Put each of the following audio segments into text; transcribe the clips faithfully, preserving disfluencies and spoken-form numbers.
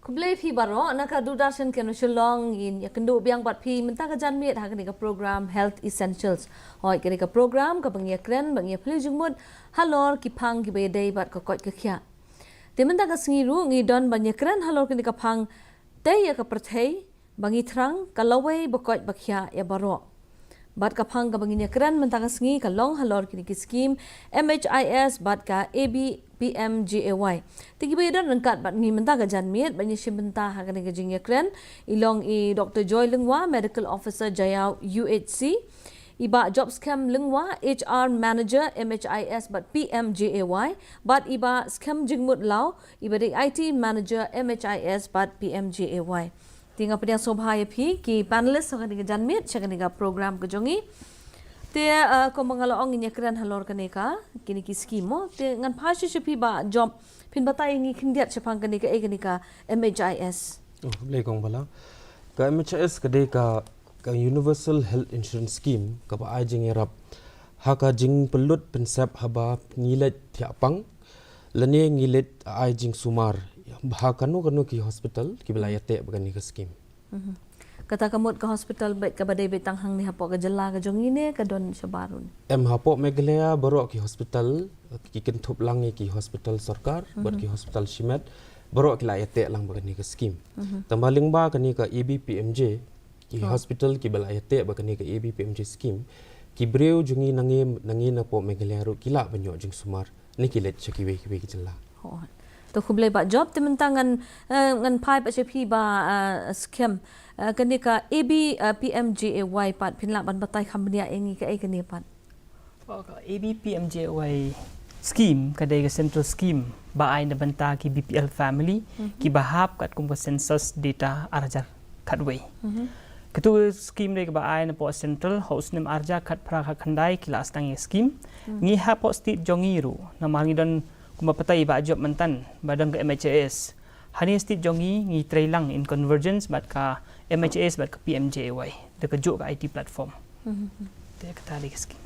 Khublei phi baroh, na ka Doordarshan Kenaw Shillong ngin ïakynduh biang bad phi mynta ka janmiet ha kane ka program Health Essentials. Hooid, kane ka program kaba ngi ïakren, ba ngi ïaphylliew jingmut halor ki phang kiba ïadei bad ka koit ka khiah. Te mynta ka sngi ruh ngi don ban ïakren halor kane ka phang tei ïa ka pyrthei, ba ngi thrang ka lawei ba koit ba khiah ïa baroh. Bad ka phang kaba ngin ïakren mynta ka sngi ka long halor kine ki skim M H I S bad ka A B P M J A Y. Te kiba ïadon ryngkat bad ngi mynta ka janmiet ban ïashim bynta ha kane ka jingïakren i long i Doktor Joy Lyngwa, Medical Officer Jaïaw U H C, i Bah Jobskhem Lyngwa, H R Manager M H I S bad P M J A Y, bad i Bah Skhem Jingmut Law, iba dei I T Manager M H I S bad P M J A Y. Te nga pdiang sngewbha ïa phi ki panelist ha kane ka janmiet sha kane ka program ka jong ngi. Te, eh, kumba nga la ong, ngin ïakren halor kane ka, kine ki skim mo. Te ngan phai sha phi Bah Job, phin batai ïa ngi khyndiat shaphang kane ka, eh, kane ka M H I S. Oh, khublei kong Bala. Ka M H I S ka dei ka, ka Universal Health Insurance Scheme kaba ai jingïarap ha ka jingpynlut pynsep haba ngi leit thiah pang lane ngi leit ai jingsumar ha kano kano ki hospital kiba la ïateh bad kane ka skim. Mhm. Kata ka mut ka hospital beit kaba dei beit tang hangne hapoh ka jylla ka jong ngi ne ka don shabar ruh? Em, hapoh Meghalaya baroh ki hospital, ki kynthup lang ïa ki hospital sorkar bad ki hospital shimet, baroh ki la ïateh lang bad kane ka skim. Mhm. Tangba lyngba kane ka A B P M J, ki hospital kiba la ïateh bad kane ka A B P M J skim, ki briew jong ngi na ngi, na ngi napoh Meghalaya ruh ki lah ban ïoh jingsumar ne ki leit sha kiwei kiwei ki jylla. Hooid. To khublei Bah Job, te mynta ngan, eh, ngan phai pat sha phi Bah, eh, Skhem. Eh, kane ka A B, eh, P M J A Y pat, phin lah ban batai kham bniah ïa ngi kaei kane pat? Oh, ka A B P M J A Y scheme ka dei ka central scheme ba ai na bynta ki B P L family kiba hap katkum ka census data ar hajar khatwei. Mhm. Katu ka skim dei kaba ai napoh central, ha u snem ar hajar khatphra khatkhyndai ki la sdang ïa ka skim. Hmm. Ngi hapoh state jong ngi ruh, namar ngi don kumba batai Bah Job mynta, ba don ka M H I S. Hangne state jong ngi ngi trei lang in convergence bad ka M H I S bad ka P M J A Y da kajuh ka I T platform. Mhm. Te kata dei ka skim.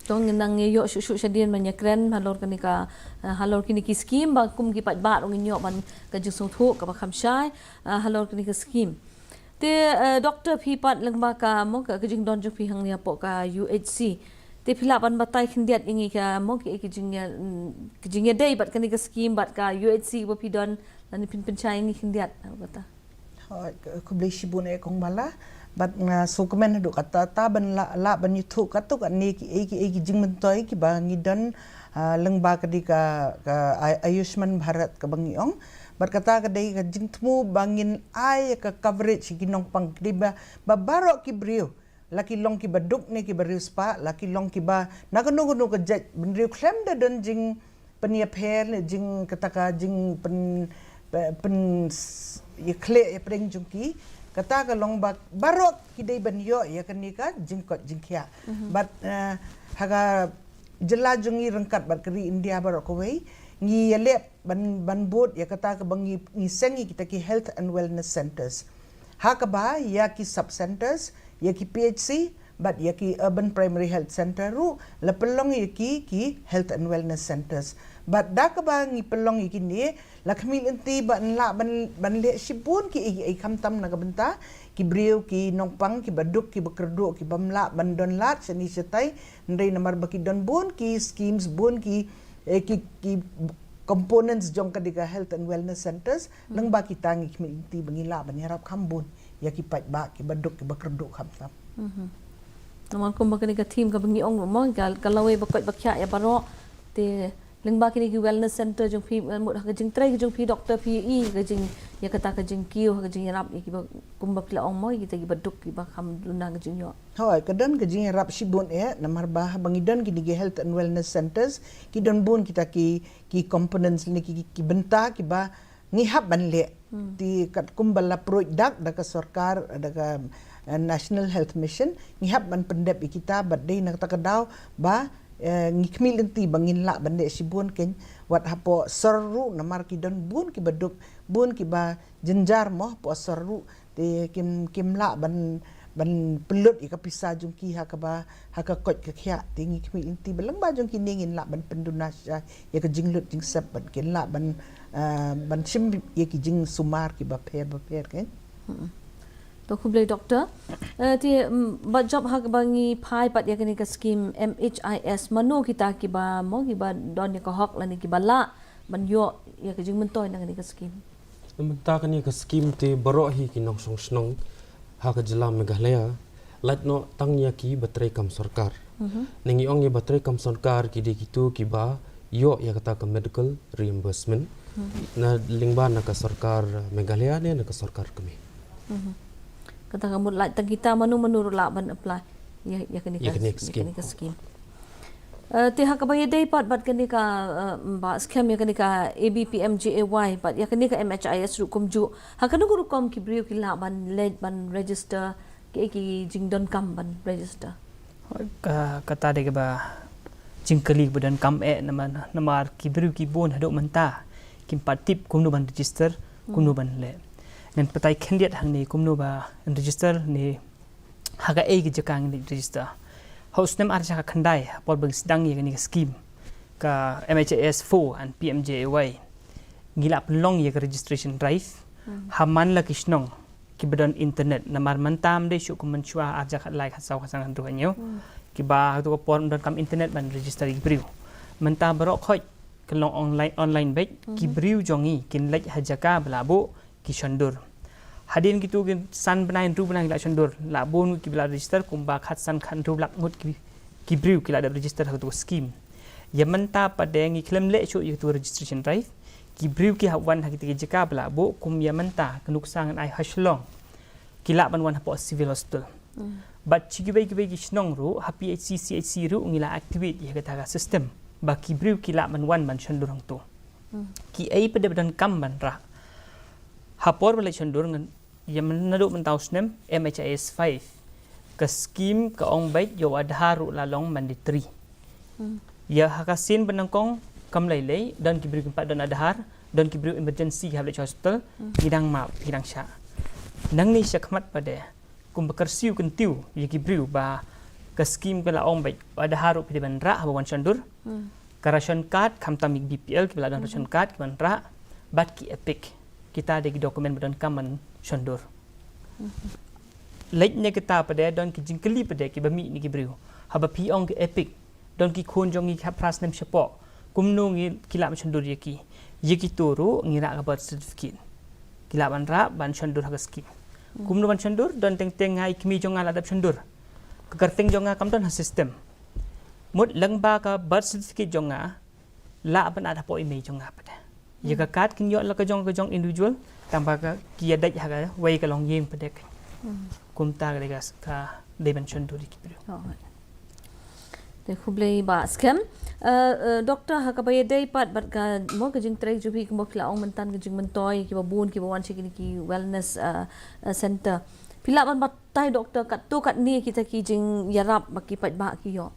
To ngin nang ïoh shuh shuh shadien ban ïakren halor kane ka, eh, halor kine ki skim, ba kum ki paidbah ruh ngin ïoh ban ka jingsngewthuh kaba kham shai, eh, halor kine ki skim. Te, eh, Doktor, phi pat lyngba ka mo ka, ka jingdon jong phi hangne hapoh ka U H C, te phi lah ban batai khyndiat ïa ngi ka mo ki, ki jing, mm, ki jingïadei bad kane ka skim bad ka U H C ba phi don, lane phin pynshai ïa ngi khyndiat, kata. Hooid, khublei shibun eh kong Bala. Bad nga sngewkmen haduh katta katta ban lah, lah ban ïathuh katto katne kiei kiei ki jingmyntoi kiba ngi don, ah, lyngba kane ka, ka Ay-, Ayushman Bharat kaba ngi ong. Bad kata ka dei ka jingthmu ba ngin ai ka coverage ki nongpang, ka dei ba, ba baroh ki briew, la ki long kiba duk ne kiba riewspah, la ki long kiba na kano kano ka jait bynriew, khlem da don jingpynïapher ne jing kata ka jingpyn, pyn, pyn, ïakhleh ïapdeng jong ki, Kata ka long ba baroh ki dei ban ïoh ïa kane ka jingkoit jingkhiah. Bad, eh, ha ka jylla jong ngi ryngkat bad ka ri India baroh kawei, ngi ïaleh ban, ban bud ïa kata kaba ngi, ngi seng ïa kita ki health and wellness centers. Ha kaba ïa ki sub centers, ïa ki P H C, bad ïa ki urban primary health center ruh la pynlong ïa ki, ki health and wellness centers. Bad da kaba ngi pynlong ïa kine, la khmih lynti ban lah ban, ban leh shibun ki ei, ei khamtam na ka bynta ki briew, ki nongpang, kiba duk, kiba kyrduh, ki bym lah ban don lad shane shatai, hynrei namar ba ki don bun ki schemes, bun ki, eh, ki, ki components jong ka dei ka health and wellness centers, lyngba kita ngi khmih lynti ba ngi lah ban ïarap kham bun ïa ki paidbah, kiba duk, kiba kyrduh khamtam. Namar kumba kane ka theme kaba ngi ong mo, ka, ka lawei ba koit ba khiah ïa baroh, te lyngba kine ki wellness center jong phi, eh, mut ha ka jingtrei ka jong phi doctor, phi i ka jing, ïa kata ka jingkiew, ha ka jingïarap ïa kiba kumba phi la ong mo, ïa kita kiba duk, kiba kham duna ka jingïoh. Hooid, ka don ka jingïarap shibun eh, namar ba haba ngi don kine ki health and wellness centers, ki don bun kita ki, ki components ne ki, ki, ki bynta kiba ngi hap ban leh. Te katkum ba la pruid dak da ka sorkar, da ka, eh, National Health Mission, ngi hap ban pyndep ïa kita, bad dei na kata ka daw ba, eh, ngi khmih lynti ba ngin lah ban leh shibun kein, wat hapoh sor ruh, namar ki don bun kiba duk, bun kiba jynjar mo hapoh sor ruh, te kim, kim lah ban, ban pynlut ïa ka pisa jong ki ha kaba, ha ka koit ka khiah, te ngi khmih lynti ba lyngba jong kine ngin lah ban pynduna sha ïa ka jinglut jingsep, bad kin lah ban, ah, ban shim ïa ki jingsumar kiba pher ba pher kein. To khublei doctor. Eh, te, mm, ba jop ha kaba ngi phai pat ïa kane ka scheme M H I S, mano kita kiba mo, kiba don ïa ka hok lane kiba lah ban ïoh ïa ka jingmyntoi na kane ka scheme? Mynta kane ka scheme te baroh hi ki nongshong shnong ha ka jylla Meghalaya, lait noh tang ïa kiba trei kam sorkar. Ne ngi ong ïa ba trei kam sorkar ki dei kito kiba ïoh ïa kata ka medical reimbursement na lyngba na ka sorkar Meghalaya ne na ka sorkar kmie. Kata ka mut lait tang kita, mano mano ruh lah ban apply ïa, ïa kane ka, ïa kane ka scheme. Eh, te ha kaba ïadei pat bad kane ka, eh, ba skhem ïa kane ka A B P M J A Y, bad ïa kane ka M H I S ruh kumjuh, ha kano ka rukom ki briew ki lah ban leit ban register, ki, ki jingdonkam ban register? Ka, kata dei kaba jingkylli ba donkam eh, namar, namar ki briew ki bun haduh mynta kim pat tip kumno ban register, kumno ban leh. Ngan batai khyndiat hangne kumno ban register ne ha kaei ka jaka ngin register. Ha u snem ar hajar khatkhyndai, ha por ba ngi sdang ïa kane ka scheme, ka M H I S four and P M J A Y, ngi la pynlong ïa ka registration drive ha man la ki shnong kiba don internet, namar mynta ym dei shuh kum mynshuwa ar hajar khatlai, khatsaw, khatsan, khathynriew, khathynñiew, kiba ha kato ka por ym donkam internet ban register ïa ki briew. Mynta baroh khoit ka long online, online beit, ki briew jong ngi kin leit ha jaka ba la buh, ki shon dur. Hadien kito ki san bnai, hynriew bnai ki la shon dur, la bun ngut kiba la register, kumba khatsan, khathynriew lak ngut ki, ki briew ki la dep register ha kato ka scheme. Ïa mynta pat de ngi khlem leh shuh ïa kato ka registration drive. Ki briew ki hap wan ha kita ki jaka ba la buh, kum ïa mynta ka nuksa ngan ai ha Shillong, ki lah ban wan hapoh Civil Hospital. Bad sha kiwei kiwei ki shnong ruh, ha P H C, C H C ruh ngi la activate ïa kata ka system ba ki briew ki lah ban wan ban shon dur hangto. Kiei pat de ba donkam ban rah, ha por ba leit shon dur, ngan, ïa myn-, naduh mynta u snem M H I S five, ka scheme ka ong beit ïa u Aadhaar ruh la long mandatory. Ïa ha ka sien ba nyngkong kam lei lei, don ki briew kim pat don Aadhaar, don ki briew emergency ki hap leit sha hospital, ngi dang map, ngi dang shah. Nangne shakhmat pat de, kumba kyrsiew kyntiew ïa ki briew ba ka scheme ka la ong beit u Aadhaar ruh phi dei ban rah haba wan shon dur. Ka ration card, khamtam ïa ki B P L kiba la don ration card ki ban rah, bad ki EPIC. Kita dei ki document ba donkam ban shon dur. Leit na kita pat de don ki jingkylli pat de kiba mih na ki briew. Haba phi ong ki EPIC, don ki khun jong ngi ki hap phra snem shapoh, kumno ngi, ki lah ban shon dur ïa ki? Ïa kito ruh ngi rah ka birth certificate. Ki lah ban rah ban shon dur ha ka scheme. Kumno ban shon dur? Don teng teng nga i kmie jong nga la dep shon dur. Ka kyrteng jong nga kam don ha system. Mut lyngba ka birth certificate jong nga, lah ban add hapoh i mei jong nga pat de. Ïa ka card kin ïoh la ka jong ka jong individual, tang ba ka ki ïa dei ha kawei ka longïing pat de. Kumta ka dei ka, ka dei ban shon dur ïa ki briew. Te khublei Bah Skhem. Uh, uh, Doktor, ha kaba ïadei pat bad ka mo ka jingtrei jong phi kumba phi la ong myntan, ka jingmyntoi kiba bun kiba wan sha kine ki wellness uh, uh, center. Phi lah ban batai Doktor, katto katne kita ki jingïarap ba ki paidbah ki ïoh?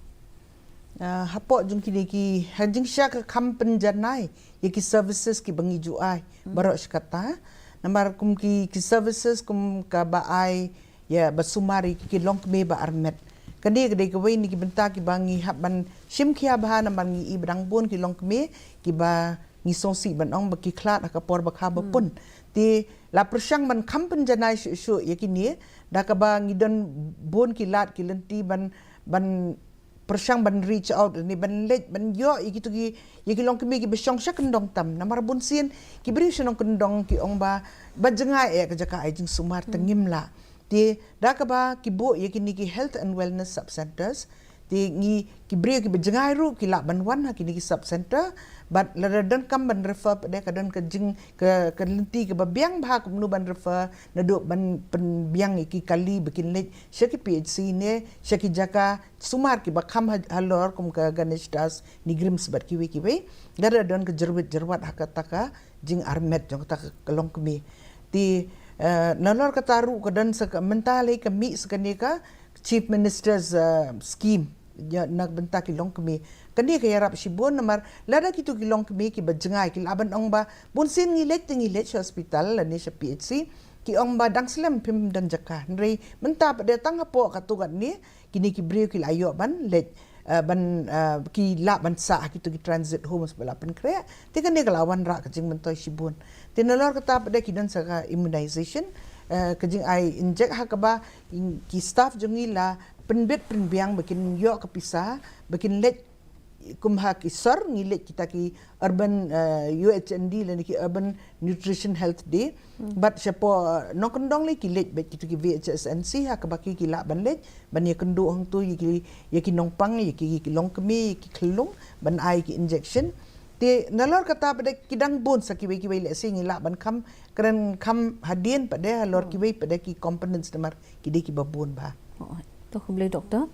Uh, hapoh jong kine ki, ha jingshisha ka kham pynjanai ïa ki services kiba ngi ju ai baroh shi katta. Namar kum ki, ki services kum kaba ai ïa ba sumar ïa ki, ki longkmie ba armet. Kane ka dei kawei na ki bynta kiba ngi hap ban shim khia bha namar ngi i ba dang bun ki longkmie kiba ngi sngewsih ban ong ba ki khlad ha ka por ba kha ba pun. Te la pyrshang ban kham pynjanai shuh shuh ïa kine da kaba ngi don bun ki lad ki lynti ban, ban pyrshang ban reach out ne ban leit ban ïoh ïa kito ki, ïa ki longkmie kiba shong sha kyndong tam. Namar bunsien ki briew sha nongkyndong ki ong ba, ba jngai eh ka jaka ai jingsumar, te ngim lah. Te da kaba ki buh ïa kine ki health and wellness sub centers, te ngi, ki briew kiba jngai ruh ki lah ban wan ha kine ki sub center. Bad lada donkam ban refer pat de, ka don ka jing, ka, ka lynti kaba biang bha kumno ban refer, naduh ban pynbiang ïa ki kali ba kin leit sha ki P H C ne sha ki jaka sumar kiba kham ha-, halor kum ka Ganesh Das, NEIGRIHMS bad kiwei kiwei. Lada don ka jyrwit jyrwat ha kata ka jingarmet jong kata ka longkmie. Te, eh, nalor kata ruh ka don sa ka, mynta lei ka mih sa kane ka Chief Minister's, eh, scheme ïa na bynta ki longkmie. Kane ka ïarap shibun namar lada kito ki longkmie kiba jngai ki lah ban ong ba bunsien ngi leit te ngi leit sha hospital lane sha P H C, ki ong ba dang slem, phim don jaka. Hynrei mynta pat de tang hapoh katto katne kine ki briew ki la ïoh ban leit, eh, ban, eh, ki lah ban sah ha kito ki transit homes ba la pynkhreh. Te kane ka la wanrah ka jingmyntoi shibun. Te nalor kata pat de ki don sa ka immunization, eh, ka jingai inject ha kaba ki staff jong ngi la pynbit pynbiang ba kin ïoh ka pisa ba kin leit kum ha ki sor, ngi leit kita ki urban, eh, U H N D lane ki urban nutrition health day. Bad shapoh, eh, nongkyndong lei ki leit bad kito ki V H S N C ha kaba ki, ki lah ban leit ban ïakynduh hangto ïa ki, ïa ki nongpang, ïa ki, ïa ki longkmie, ïa ki khyllung ban ai ki injection. Te nalor kata pat de ki dang bun sa kiwei kiwei, lehse ngi lah ban kham kren kham hadien pat de halor kiwei pat de ki components namar ki dei kiba bun bha. Oh, to khublei Doktor.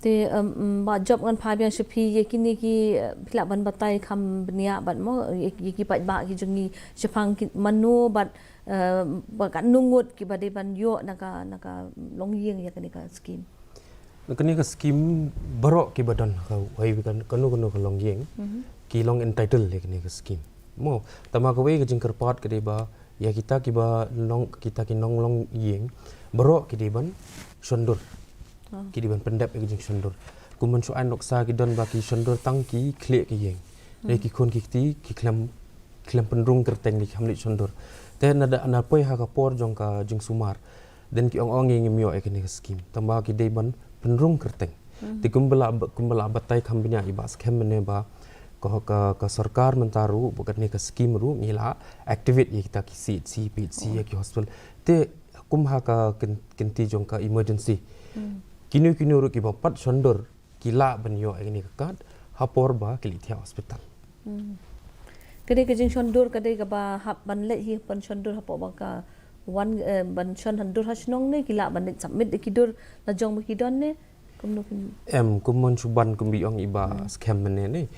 Te, em, em, Bah Job, ngan phai biang sha phi, ïa kine ki, eh, phi lah ban batai kham bniah bad mo ïa, ïa ki paidbah ki jong ngi shaphang ki mano bad, eh, ba katno ngut kiba dei ban ïoh na ka, na ka longïing ïa kane ka scheme? Na kane ka scheme baroh kiba don ha kawei ka, kano kano ka longïing ki long entitled ïa kane ka scheme. Mo, tangba kawei ka jingkyrpad ka dei ba ïa kita kiba long, kita ki nonglongïing baroh ki dei ban shondur. Ki dei ban pyndep ïa ka jingshondur. Kum ban shu ai nuksa, ki don ba ki shondur tang ki khlieh ki ïing. Dei ki khun ki kti ki khlem, khlem pynrung kyrteng, ki kham leit shondur. Te na da, na poi ha ka por jong ka jingsumar, then ki ong ong ïa ngim ïoh ïa kane ka scheme tangba ki dei ban pynrung kyrteng. Te kumba la, kumba la batai kham bniah i Bah Skhem mynne ba ka, ka, ka sorkar mynta ruh ba kane ka scheme ruh ngi la activate ïa kita ki C H C, P H C, ïa ki hospital. Te kum ha ka kyn-, kynti jong ka emergency, kino kino ruh kiba pat shondur ki lah ban ïoh ïa kane ka card ha por ba ki leit thiah hospital. Ka dei ka jingshondur ka dei kaba hap ban leit hi, ban shondur hapoh ba ka wan, eh, ban shon handur ha shnong ne ki lah ban leit submit ïa ki dur la jong ba ki don ne? Kumno kin Em, kum mon shu ban kumba ong i Bah Skhem mynne ne,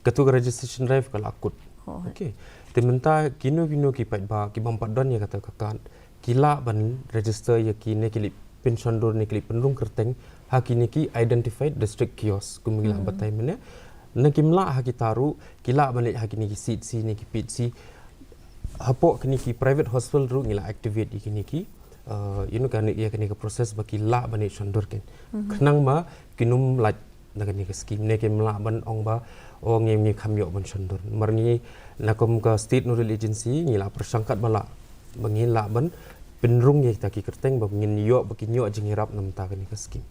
katu ka registration drive ka la kut. Okay. Te mynta kino kino ki paidbah ki bym pat don ïa kata ka card ki lah ban register ïa ki ne ki leit pynshondur ne ki leit pynrung kyrteng ha kine ki identified district kiosk kum ngi la batai mynne. Na kim lah ha kita ruh ki lah ban leit ha kine ki C H C ne ki P H C. Hapoh kine ki private hospital ruh ngi la activate ïa kine ki, eh, you know, kane, ïa kane ka process ba ki lah ban leit shondur kin. Khnang ma kin ym lait na kane ka scheme ne kim lah ban ong ba, oh, ngi, ngi kham ïoh ban shondur. Namar ngi na kum ka State Nodal Agency ngi la pyrshang katba lah ba ngin lah ban pynrung ïa kita ki kyrteng ba ngin ïoh, ba kin ïoh jingïarap na bynta kane ka scheme.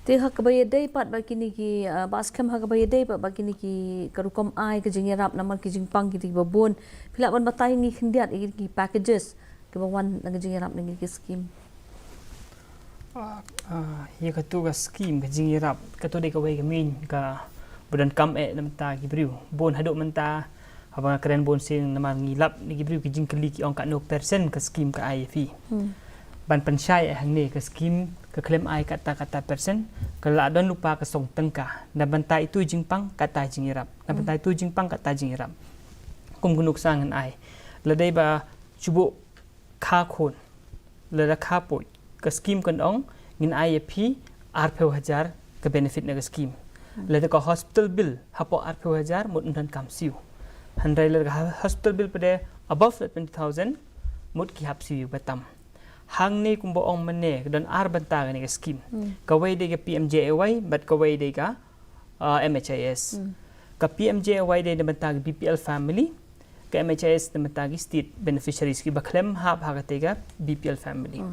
Te ha kaba ïadei pat bad kine ki, ah, Bah Skhem, ha kaba ïadei pat bad kine ki ka rukom ai ka jingïarap namar ki jingpang kine kiba bun, phi lah ban batai ngi khyndiat ïa ki packages kiba wan na ka jingïarap na kine ki scheme? Ah, ah, ïa katu ka scheme ka jingïarap, katu dei kawei ka main kaba donkam eh na bynta ki briew. Bun haduh mynta haba nga kren bun sien namar ngi lap na ki briew ki jingkylli, ki ong katno percent ka scheme ka ai ïa phi. ban pynshai ïa hangne ka skim ka khlem ai kata kata percent, ka la don lypa ka song tyngka. Na bynta itu jingpang kata jingïarap. Na bynta itu jingpang kata jingïarap. Kum ka nuksa ngan ai. Lada ba shu buh kha khun, lada kha pud, ka skim kan ong ngin ai ïa phi arphew hajar ka benefit na ka skim. Lada ka hospital bill hapoh arphew hajar mut ym donkam siew. Hynrei lada ka hospital bill pat de above the twenty thousand mut ki hap siew ïa batam. Hangne kumba ong mynne ka don ar bynta kane ka skim. Kawei dei ka P M J A Y bad kawei dei ka uh, M H I S. Ka P M J A Y dei na bynta ka B P L family, ka M H I S na bynta ki state beneficiaries kiba khlem hap ha kata ka B P L family.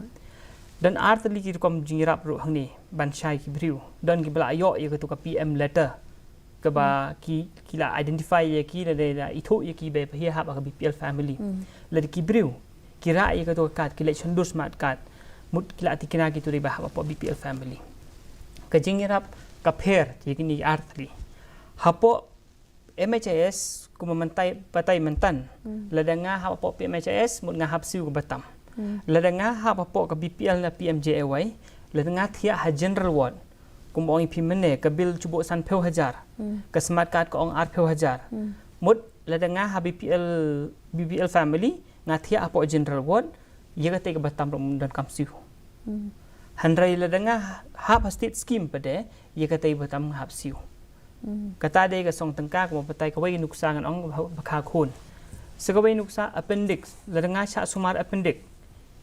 Don ar tylli ki rukom jingïarap ruh hangne ban shai ki briew. Don kiba la ïoh ïa katu ka P M letter kaba ki ki la identify ïa ki, lada la ithuh ïa ki ba phi hap ha ka B P L family. Lada ki briew ki rah ïa katu ka card, ki leit shon dur smart card, mut ki la tikna kitu dei ba hap hapoh B P L family. Ka jingïarap ka pher ïa kine ar tylli. Hapoh M H I S kumba mynta batai mynta, lada nga hap hapoh P M H I S mut nga hap siew ka batam. Lada nga hap hapoh ka B P L na P M J A Y, lada nga thiah ha general ward, kumba ong ïa phi mynne ka bill shu buh sanphew hajar, ka smart card ka ong arphew hajar. Mut lada nga ha B P L, B P L family, nga thiah hapoh general ward, ïa kata ka batam ruh ym donkam siew. Hynrei lada nga hap ha state scheme pat de, ïa kata ka batam nga hap siew. Kata dei ka song tyngka kumba batai. Kawei ka nuksa ngan ong ba kha khun. Sa kawei nuksa appendix, lada nga shah sumar appendix,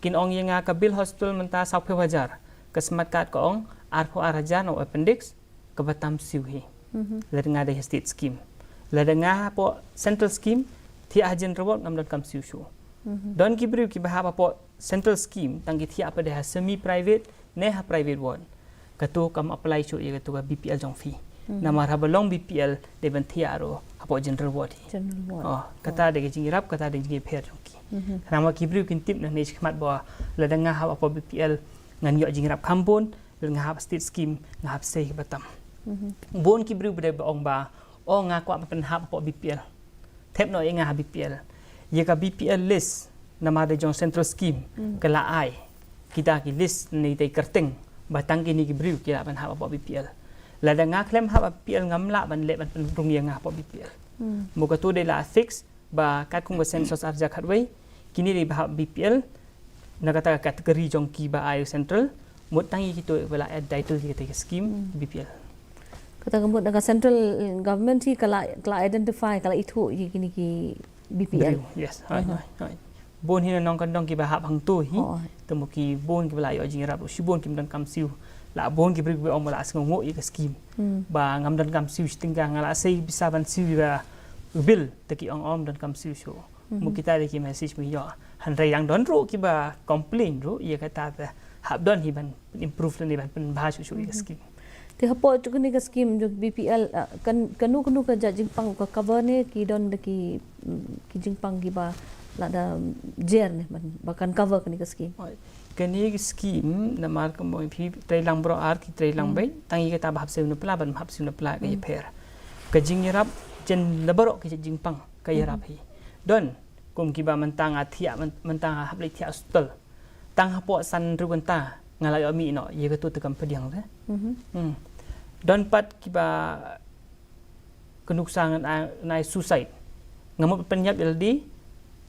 kin ong ïa nga ka bill hospital mynta sawphew hajar, ka smart card ka ong arphew ar hajar na u appendix, ka batam siew hi. Lada nga dei ha state scheme. Lada nga hapoh central scheme, thiah ha general ward ngam donkam siew shuh. Don ki briew kiba hap hapoh central scheme tang ki thiah pat de ha semi private ne ha private ward. Katu kam apply shuh ïa katu ka B P L jong phi. Namar haba long B P L dei ban thiah ruh hapoh general ward hi. General ward. Oh, kata dei ka jingïarap, kata dei ka jingïapher jong ki. Namar ki briew kin tip nangne shakhmat ba lada nga hap hapoh B P L ngan ïoh jingïarap kham bun, lada nga hap state scheme nga hap sei ka batam. Bun ki briew ba dei ba ong ba, oh, nga kwah ban pynhap hapoh B P L. Thep noh ïa nga ha B P L. Ïa ka B P L list namar dei jong central scheme ka la ai. Kita ki list ne kita ki kyrteng ba tang kine ki briew ki lah ban hap hapoh B P L. Lada nga khlem hap ha B P L ngam lah ban leh ban pynrung ïa nga hapoh B P L. Mo katu dei la fix ba katkum ka census ar hajar khatwei, kine dei ba hap B P L na kata ka category jong ki ba ai central, mut tang ïa kito ba la entitled ïa kata ka scheme B P L. Kata ka mut na ka central government hi ka la, ka la identify, ka la ithuh ïa kine ki B P L. Briew, yes, hai, hai, hai. Bun hi na nongkyndong kiba hap hangto hi. Oh. Te mo ki bun kiba la ïoh jingïarap ruh shibun kim donkam siew. La bun ki briew kiba ong ba la sngewnguh ïa ka scheme. Ba ngam donkam siew shi tyngka, nga la sei pisa ban siew ïa ka bill, te ki ong ym donkam siew shuh. Mo kita dei ki message mo ïoh. Hynrei dang don ruh kiba complain ruh ïa kata, te hap don hi ban improve lane ban pynbha shuh shuh ïa ka scheme. Te hapoh kane ka scheme jong B P L, ah, kan, kano kano ka jait jingpang ka cover ne ki don da ki, mm, ki jingpang kiba la da jer ne ban, ba kan cover kane ka scheme? Oi, kane ka scheme namar kumba ong phi trei lang baroh ar ki trei lang beit, tang ïa kata ba hap siew na pla bad hap siew na pla ka ïapher. Ka jingïarap jan la baroh ka jait jingpang ka ïarap hi. Don kum kiba mynta nga thiah, myn-, mynta nga hap leit thiah hospital. Tang hapoh san hynriew kynta nga la ïoh mih noh ïa katu te kam pdiang te. Hmm. Don pat kiba ka nuksa ngan ai, ngan ai suicide. Nga mut pynïap ïa lade,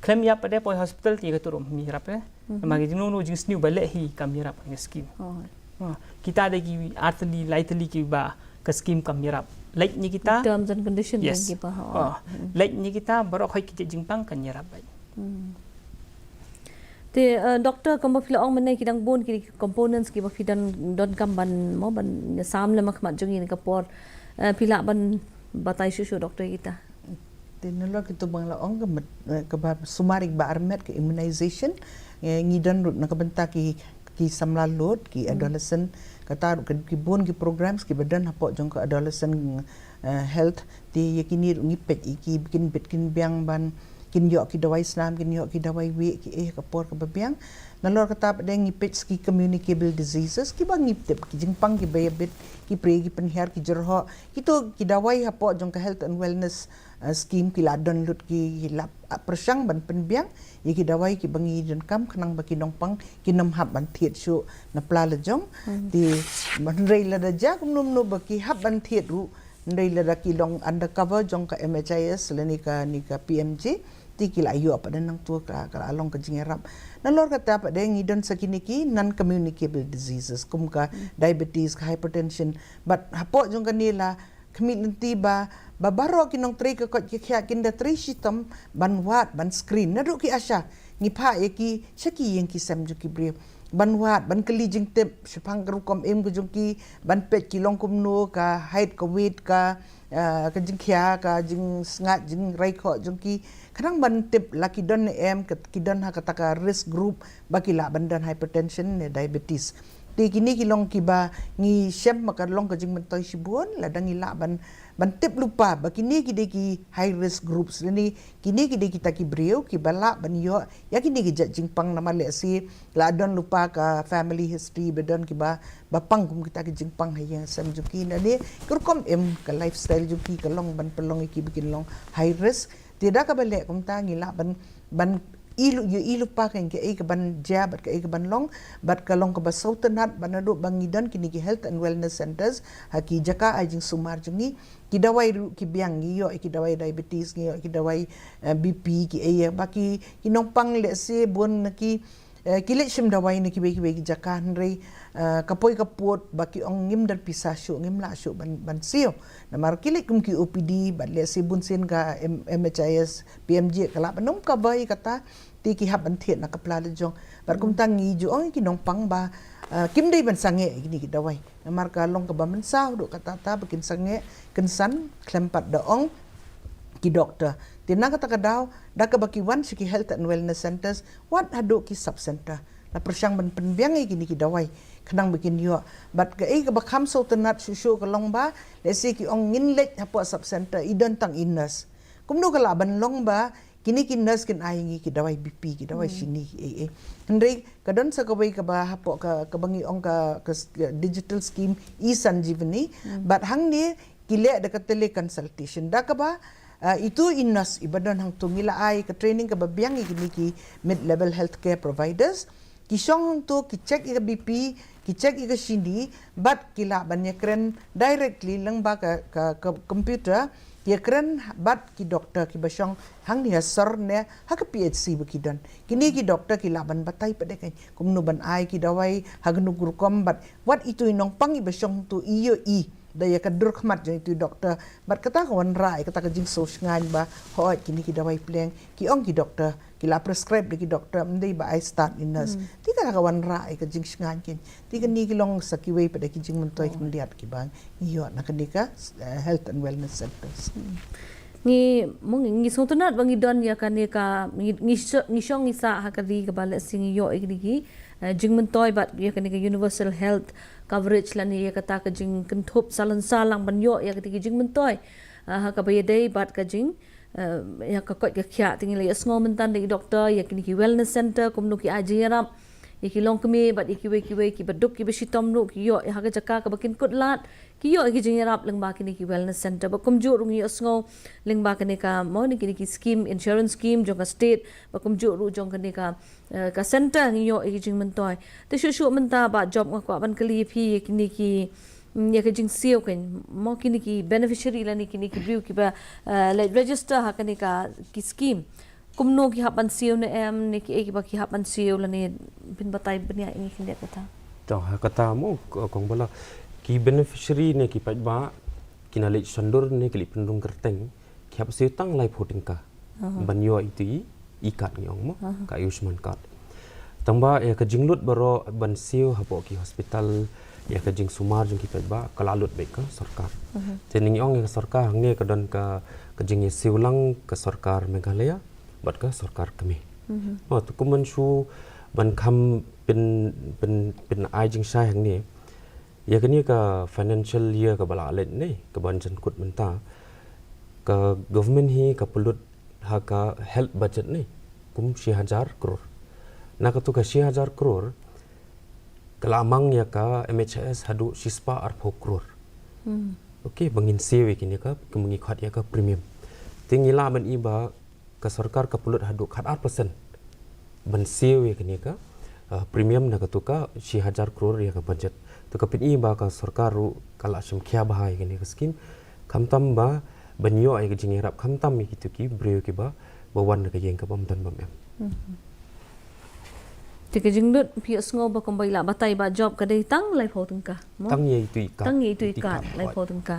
khlem ïap pat de poi hospital te ïa katu ruh ym ïarap eh. Namar ka jingno no jingsniew ba leh hi kam ïarap ka scheme. Oh. Ah, kita dei ki ar tylli lai tylli kiba ka scheme kam ïarap. Lait ne kita. Terms and condition. Yes. Kiba, oh. Ah, lait ne kita baroh hoi ki jait jingpang kan ïarap beit. Hmm. Te, eh, doctor, kumba phi la ong mynne ki dang bun ki components kiba phi don, donkam ban mo ban sam lem ha khmat jong ngi ha kane ka por. Eh, phi lah ban batai shuh shuh doctor kita. Te nalor kito ba nga la ong ka met, eh, kaba sumar ïa kiba armet ka immunization, eh, ngi don ruh na ka bynta ki, ki samla lut, ki adolescent, kata ruh ki bun ki programs kiba don hapoh jong ka adolescent, eh, health, te ïa kine ruh ngi peit ïa ki ba kin bit kin biang ban kin ïoh ki dawai snam, kin ïoh ki dawai wieh, ki eh ka por kaba biang. Nalor kata pat de ngi peit ki communicable diseases, kiba ngi tip, ki jingpang kiba ïabit, ki prie, ki pynhiar, ki jyrhoh, kito ki dawai hapoh jong ka health and wellness, eh, scheme ki la don lut, ki la, ah, pyrshang ban pynbiang ïa ki dawai kiba ngi donkam khnang ba ki nongpang kin ym hap ban thied shuh na pla la jong. Te hynrei lada jia kumno kumno ba ki hap ban thied ruh, hynrei lada ki long under cover jong ka M H I S lane kane ka P M J, te ki la ïoh pat de nangta ka, ka la long ka jingïarap. Nalor kata pat de ngi don sa kine ki non communicable diseases kum ka diabetes, ka hypertension. Bad hapoh jong kane la khmih lynti ba, ba baroh ki nongtrei ka koit ka khiah kin da trei shitom ban wad, ban screen. Naduh ki ASHA, ngi phah ïa ki sha ki ïing ki sem jong ki briew ban wad, ban kylli jingtip shaphang ka rukom im ka jong ki, ban peit ki long kumno, ka height, ka weight, ka, ah, ka jingkhia, ka jingsngat, jingrai khoh jong ki, khnang ban tip la ki don ne em, ka, ki don ha kata ka risk group ba ki lah ban don hypertension ne diabetes. Te kine ki long kiba ngi shem ba ka long ka jingmyntoi shibun lada ngi lah ban, ban tip lypa ba kine ki dei ki high risk groups, lane kine ki dei kita ki briew kiba lah ban ïoh ïa kine ki jait jingpang. Namar lehse la don lypa ka family history ba don kiba, ba pang kum kita ki jingpang ha ïing sem jong ki, lane ka rukom im, ka lifestyle jong ki ka long ban pynlong ïa ki ba kin long high risk. Te da kaba leh kumta ngi lah ban, ban i lu, ïohi lypa ka, kaei kaban jia bad kaei kaban long, bad ka long kaba sngewtynnat ba naduh ba ngi don kine ki health and wellness centres ha ki jaka ai jingsumar jong ngi, ki dawai ruh ki biang, ngi ïoh ïa ki dawai diabetes, ngi ïoh ïa ki dawai, eh, B P, kiei ba ki, ki nongpang lehse bun na ki, eh, ki leit shim dawai na kiwei kiwei ki jaka, hynrei, eh, ka poi ka pud ba ki ong ngim don pisa shuh, ngim lah shuh ban, ban siew. Namar ki leit kum ki O P D, bad lehse bunsien ka M-, M H I S, P M J ka lah ban ym cover ïa kata, te ki hap ban thied na ka pla la jong. Bad kumta ngi ju ong ïa ki nongpang ba, eh, kim dei ban sangeh ïa kine ki dawai. Namar ka long kaba mynsaw haduh katta katta ba kin sangeh kynsan khlem pat da ong ki doktor. Te na kata ka daw, da kaba ki wan sha ki health and wellness centres, wat haduh ki sub centre, la pyrshang ban pynbiang ïa kine ki dawai khnang ba kin ïoh. Bad kaei kaba kham sngewtynnat shuh shuh ka long ba, lehse ki ong ngin leit hapoh sub centre, i don tang i nurse. Kumno ka lah ban long ba kine ki nurse kin ai ngi ki dawai B P, ki dawai shini, eh, eh. Hynrei ka don sa kawei kaba hapoh ka, kaba ngi ong ka, ka s-, ka digital scheme e-Sanjeevani. Bad hangne ki leh da ka teleconsultation. Da kaba, ah, itu i nurse iba don hangto ngi la ai ka training kaba biang ïa kine ki mid-level healthcare providers. Ki shong hangto, ki check ïa ka B P, ki check ïa ka shini, bad ki lah ban ïakren directly lyngba ka, ka, ka computer, ïakren bad ki doktor kiba shong hangne ha sor ne ha ka P H C ba ki don. Kine ki doktor ki lah ban batai pat de kein kumno ban ai ki dawai, ha kano ka rukom, bad wat itu i nongpang iba shong hangto i ïohi da ïa ka dur khmat jong itu i doktor. Bad kata ka wanrah ïa kata ka jingsngewshngaiñ ba, hooid, kine ki dawai pleng ki ong ki doktor, ki la prescribe da ki doktor, ym dei ba ai stad i nurse. Te kata ka wanrah ïa ka jingshngaiñ kein. Te kine ki long sa kiwei pat de ki jingmyntoi khyndiat kiba ngi ïoh na kane ka, eh, health and wellness centres. Ngi, mo ngi, ngi sngewtynnat ba ngi don ïa kane ka, ngi, ngi sho-, ngi shong ngi sah ha ka ri kaba lehse ngi ïoh ïa kine ki, eh, jingmyntoi bad ïa kane ka universal health coverage lane ïa kata ka jingkynthup salonsar lang ban ïoh ïa kata ki jingmyntoi. Ah, ha kaba ïadei bad ka jing, eh, ïa ka koit ka khiah, te ngi la ïohsngew mynta da i doktor ïa kine ki wellness centre, kumno ki ai jingïarap ïa ki longkmie bad ïa kiwei kiwei kiba duk kiba shitom ruh ki ïoh ïa ha ka jaka kaba kin kut lad, ki ïoh ïa ki jingïarap lyngba kine ki wellness centre. Bad kumjuh ruh ngi ïohsngew lyngba kane ka, mo, ne kine ki scheme, insurance scheme jong ka state, bad kumjuh ruh jong kane ka, eh, ka centre ngi ïoh ïa ki jingmyntoi. Te shuh shuh mynta Bah Job nga kwah ban kylli ïa phi ïa kine ki, mm, ïa ka jingsiew kein, mo, kine ki beneficiary lane kine ki briew kiba, eh, leit register ha kane ka ki scheme. Kumno ki hap ban siew ne em, ne kiei kiba ki hap ban siew lane phin batai bniah ïa ngi khyndiat kata. To, ha kata mo, k-, kong Bala, ki beneficiary ne ki paidbah, ki na leit shon dur ne ki leit pynrung kyrteng, ki hap siew tang laiphew tyngka. Aha. Ban ïoh itu i, i card ngi ong mo, aha, ka Ayushman card. Tangba ïa ka jinglut baroh ban siew hapoh ki hospital, ïa ka jingsumar jong ki paidbah, ka la lut beit ka sorkar. Aha. Te ngi ong ïa ka sorkar hangne ka don ka, ka jingïasiew lang ka sorkar Meghalaya bad ka sorkar kmie. Mhm. Mo, te kumno shu ban kham pyn, pyn, pyn ai jingshai hangne. Ïa kane ka financial year kaba la leit ne, kaban jan kut mynta, ka government hi ka pynlut ha ka health budget ne kum shi hajar crore. Na katu ka shi hajar crore ka la mang ïa ka M H I S haduh shi spah arphew crore. Okay, ba ngin siew ïa kane ka, ka ngi khot ïa ka premium. Te ngi lah ban i ba ka sorkar ka pynlut haduh khat ar percent ban siew ïa kane ka, ah, premium na katu ka shi hajar crore ïa ka budget. To ka pyni ba ka sorkar ruh ka la shim khia bha ïa kane ka skim. Khamtam ba ban ïoh ïa ka jingïarap khamtam ïa kitu ki briew kiba ba wan na ka ïing kaba ym don bym em. Te ka jinglut phi ïohsngew ba kumba i la batai Bah Job ka dei tang laiphew tyngka. Mo? Tang ïa itu i kad. Tang ïa itu i kad, laiphew tyngka.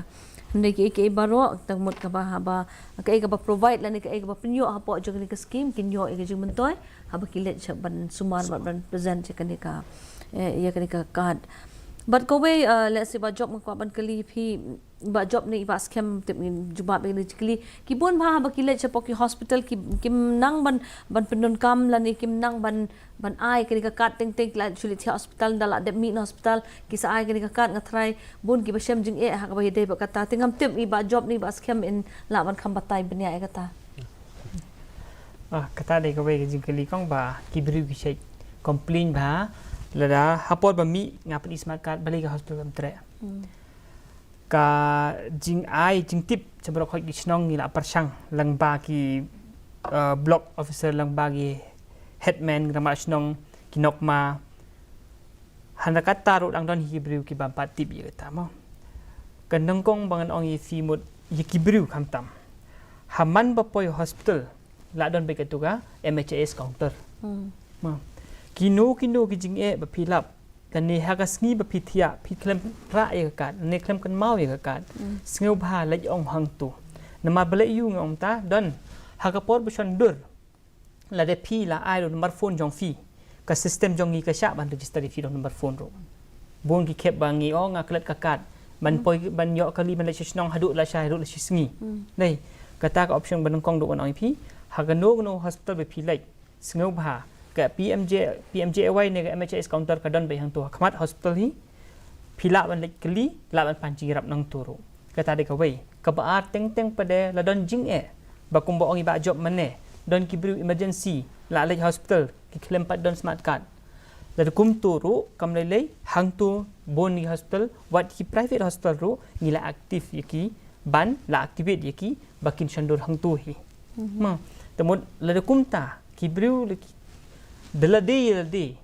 Hynrei kiei kiei baroh, tang mut kaba haba, kaei kaba provide lane kaei kaba pynïoh hapoh jong kane ka skim, kin ïoh ïa ka jingmyntoi haba ki leit sha ban sumar bad ban present ïa kane ka, eh, ïa kane ka kad. Bad kawei, eh, let's say Bah Job nga kwah ban kylli phi, Bah Job ne i Bah Skhem, tip ngin jubab ïa kane ka jingkylli. Ki bun bha haba ki leit shapoh ki hospital ki, kim nang ban, ban pyndonkam lane kim nang ban, ban ai kane ka kad teng teng, ki la shu leit thiah hospital, ynda la dep mih na hospital ki sa ai kane ka kad. Nga tharai bun kiba shem jingeh ha kaba ïadei bad kata. Te ngam tip i Bah Job ne i Bah Skhem in lah ban kham batai bniah ïa kata. Ah, kata dei kawei ka jingkylli kong ba ki briew ki shait complain ba lada ha por ba mih nga pyni smart card balei ka hospital kam treh. Ka jingai jingtip sha baroh khoit ki shnong ngi la pyrshang lyngba ki, eh, block officer, lyngba ki headman, ki rangbah shnong, ki nongma. Hynrei kata ruh dang don hi ki briew ki bym pat tip ïa kata mo. Ka nyngkong ba ngan ong ïa phi mut ïa ki briew khamtam. Ha man ba poi hospital la don beit katu ka M H I S counter. Mo. Kino kino ki jingeh ba phi lap, lane ha ka sngi ba phi thiah, phi khlem rah ïa ka kad, lane khlem kynmaw ïa ka kad, sngewbha leit ong hangto. Namar balei ïa nga ong ta, don ha ka por ba shon dur, lada phi la ai ruh number phone jong phi, ka system jong ngi ka shah ban register ïa phi da number phone ruh. Bun ki khep ba ngi ong nga klet ka kad, ban poi ban ïoh kali ban leit sha shnong haduh la shai haduh la shi sngi. Dei, kata ka option ba nyngkong ruh ngan ong ïa phi, ha kano kano hospital ba phi leit, sngewbha ka P M J, P M J A Y ne ka M H I S counter ka don beit hangto ha khmat hospital hi. Phi lah ban leit kylli, lah ban pan jingïarap nangto ruh. Kata dei kawei. Kaba ar, teng teng pat de la don jingeh, ba kumba ong i Bah Job mynne, don ki briew emergency la leit hospital, ki khlem pat don smart card. Lada kumto ruh kam lei lei, hangto bun ki hospital, wat ki private hospital ruh ngi la active ïa ki, ban la activate ïa ki ba kin shon dur hangto hi. Mo, te mut lada kumta ki briew la ki, da lade ïa lade,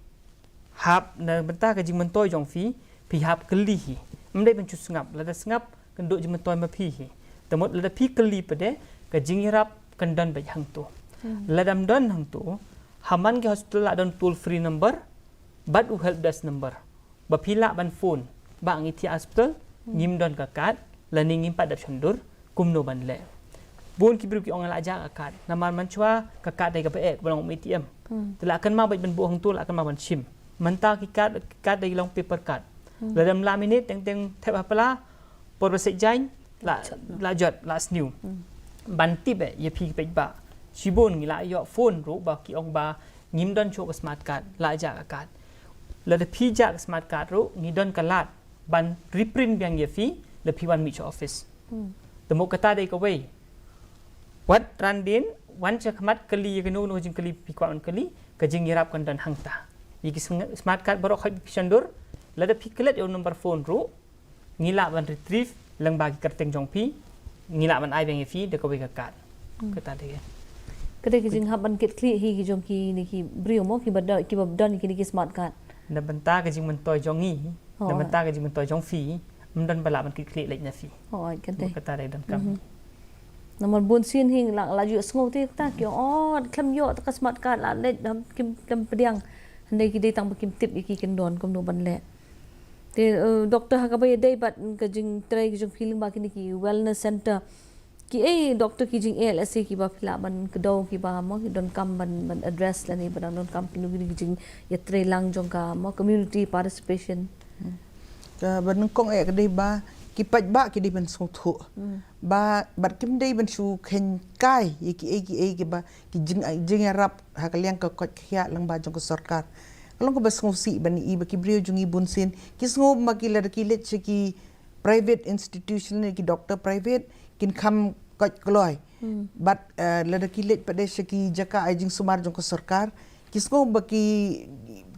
hap na bynta ka jingmyntoi jong phi, phi hap kylli hi. Ym dei ban shu sngap, lada sngap kan duh jingmyntoi ma phi hi. Te mut lada phi kylli pat de, ka jingïarap kan don beit hangto. Lada ym don hangto, ha man ki hospital la don toll free number bad u help desk number, ba phi lah ban phone ba ngi thiah hospital, ngim don ka kad, lane ngim pat dep shon dur, kumno ban leh. Bun ki briew ki ong la jah ka kad, namar mynshuwa ka kad dei kaba eh, kaba long A T M. Te la kynmaw beit ban buh hangto, la kynmaw ban shim. Mynta ki kad, ki kad dei long paper card. Lada ym laminate, teng teng thep ha pla, por ba seit jaiñ la, la jot, la sniew. Ban tip eh ïa phi ki paidbah, shibun ngi la ïoh phone ruh ba ki ong ba ngim don shuh ka smart card, la jah ka kad. Lada phi jah ka smart card ruh ngi don ka lad ban reprint biang ïa phi lada phi wan mih sha office. Te mut kata dei kawei. Wat ran dien, wan sha khmat kylli ïa kano kano ka jingkylli phi kwah ban kylli, ka jingïarap kan don hangta. Ïa ki sng-, smart card baroh khoit ba phi shon dur, lada phi klet ïa u number phone ruh, ngi lah ban retrieve lyngba ki kyrteng jong phi, ngi lah ban ai biang ïa phi da kawei ka kad. Kata dei. Ka dei ka jinghap ban kit khlieh hi ki jong kine ki briew mo, kiba don, kiba don kine ki smart card. Na bynta ka jingmyntoi jong ngi, na bynta ka jingmyntoi jong phi, ym don ba lah ban kit khlieh leit na phi. Oh, kan dei. Kata dei donkam. Namar bun sien hi la, la ju sngew te kata ki ong, oh, khlem ïoh ta ka smart card la leit, kim, khlem pdiang. Hynrei ki dei tang ba kim tip ïa ki kyndon kumno ban leh. Te, eh, doktor, ha kaba ïadei bad ka jingtrei ka jong phi lyngba kine ki wellness center, kiei doktor ki jingeh lehse kiba phi lah ban kdew, kiba mo ki donkam ban, ban address lane ba dang donkam kino kino ki jingïatreilang jong ka mo community participation? Kaba nyngkong eh ka dei ba ki paidbah ki dei ban sngewthuh ba bad kim dei ban shu kheiñ kai ïa kiei kiei kiba ki jing, jingïarap ha ka liang ka koit ka khiah lyngba jong ka sorkar. Ka long kaba sngewsih ban i ba ki briew jong ngi bun sien ki sngew ba ki lada ki leit sha ki private institution ne ki doktor private kin kham koit kloi. Bad eh, lada ki leit pat de sha ki jaka ai jingsumar jong ka sorkar, ki sngew ba ki,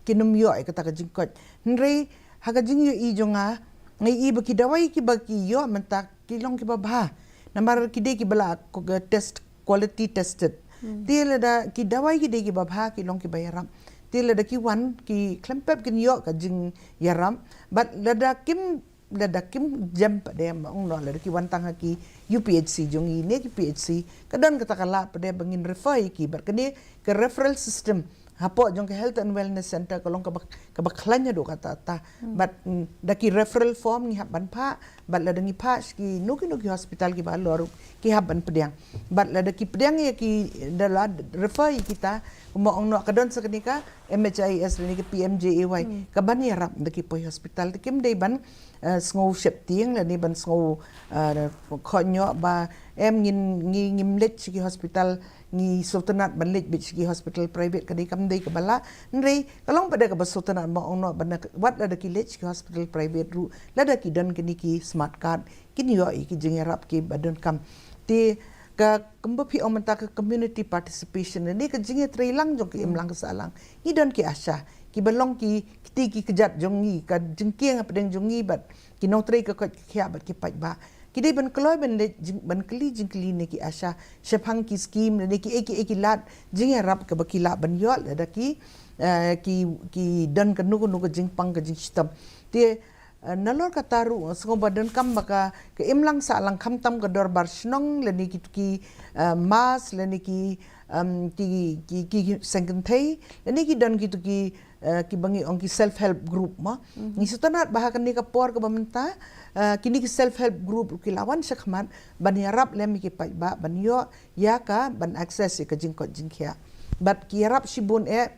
ki nym ïoh ïa kata ka jingkoit. Hynrei ha ka jingïohi jong nga, nga i ba ki dawai kiba ki ïoh mynta ki long kiba bha. Namar ki dei kiba la ko-, test, quality tested. Te lada ki dawai ki dei kiba bha, ki long kiba ïarap. Te lada ki wan, ki khlem pep kin ïoh ka jingïarap. Bad lada kim, lada kim jem pat de, ma ong noh, lada ki wan tang ha ki U P H C jong ngi ne ki P H C, ka don kata ka lad pat de ba ngin refer ïa ki. Bad kane ka referral system hapoh jong ka Health and Wellness Center ka long kaba, kaba khlaiñ haduh katta katta. Bad mm, da ki referral form ngi hap ban phah, bad lada ngi phah sha kino kino ki hospital kiba halor, ki hap ban pdiang. Bad lada ki pdiang ïa ki, da la refer ïa kita, kumba ong noh, ka don sa kane ka M H I S lane ka P M J A Y, ka ban ïarap da ki poi hospital. Te kim dei ban eh, sngew sheptieng lane ban sngew eh, khohñioh ba em ngin, ngi, ngim leit sha ki hospital, ngi sngewtynnat ban leit beit sha ki hospital private, ka dei kam dei kaba lah. Hynrei ka long pat de kaba sngewtynnat, ma ong noh, ban, wat lada ki leit sha ki hospital private ruh, lada ki don kine ki smart card, kin ïoh ïa ki jingïarap kiba donkam. Te ka, kumba phi ong mynta, ka community participation ne ka jingïatreilang jong ka imlang ka sahlang, ngi don ki ASHA kiba long ki kti ki kjat jong ngi, ka jingkieng hapdeng jong ngi bad ki nongtrei ka koit ka khiah bad ki paidbah. Ki dei ban kloi ban leit jing, ban kylli jingkylli na ki ASHA shaphang ki skim ne kiei kiei ki lad jingïarap kaba ki lah ban ïoh lada ki eh, ki, ki don kano kano ka jingpang ka jingshitom. Te eh, nalor kata ruh, sngewbha donkam ba ka, ka imlang sahlang, khamtam ka dorbar shnong lane ki, ki eh, mass lane ki em, ki, ki, ki seng kynthei lane ki don kito ki eh, kiba ngi ong ki self help group mo. Ngi sngewtynnat ba ha kane ka por kaba mynta eh, kine ki self help group ki la wan shakhmat ban ïarap lem ïa ki paidbah ban ïoh ïa ka, ban access ïa ka jingkoit jingkhiah. Bad ki ïarap shibun eh,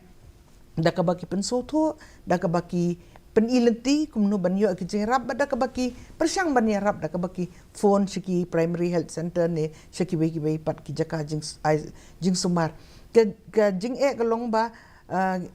da kaba ki pynsngewthuh, da kaba ki pyni lynti kumno ban ïoh ki jingïarap, bad da kaba ki pyrshang ban ïarap, da kaba ki phone sha ki primary health center ne sha kiwei kiwei pat ki jaka jing, ai, jingsumar. Ka, ka jingeh ka long ba eh,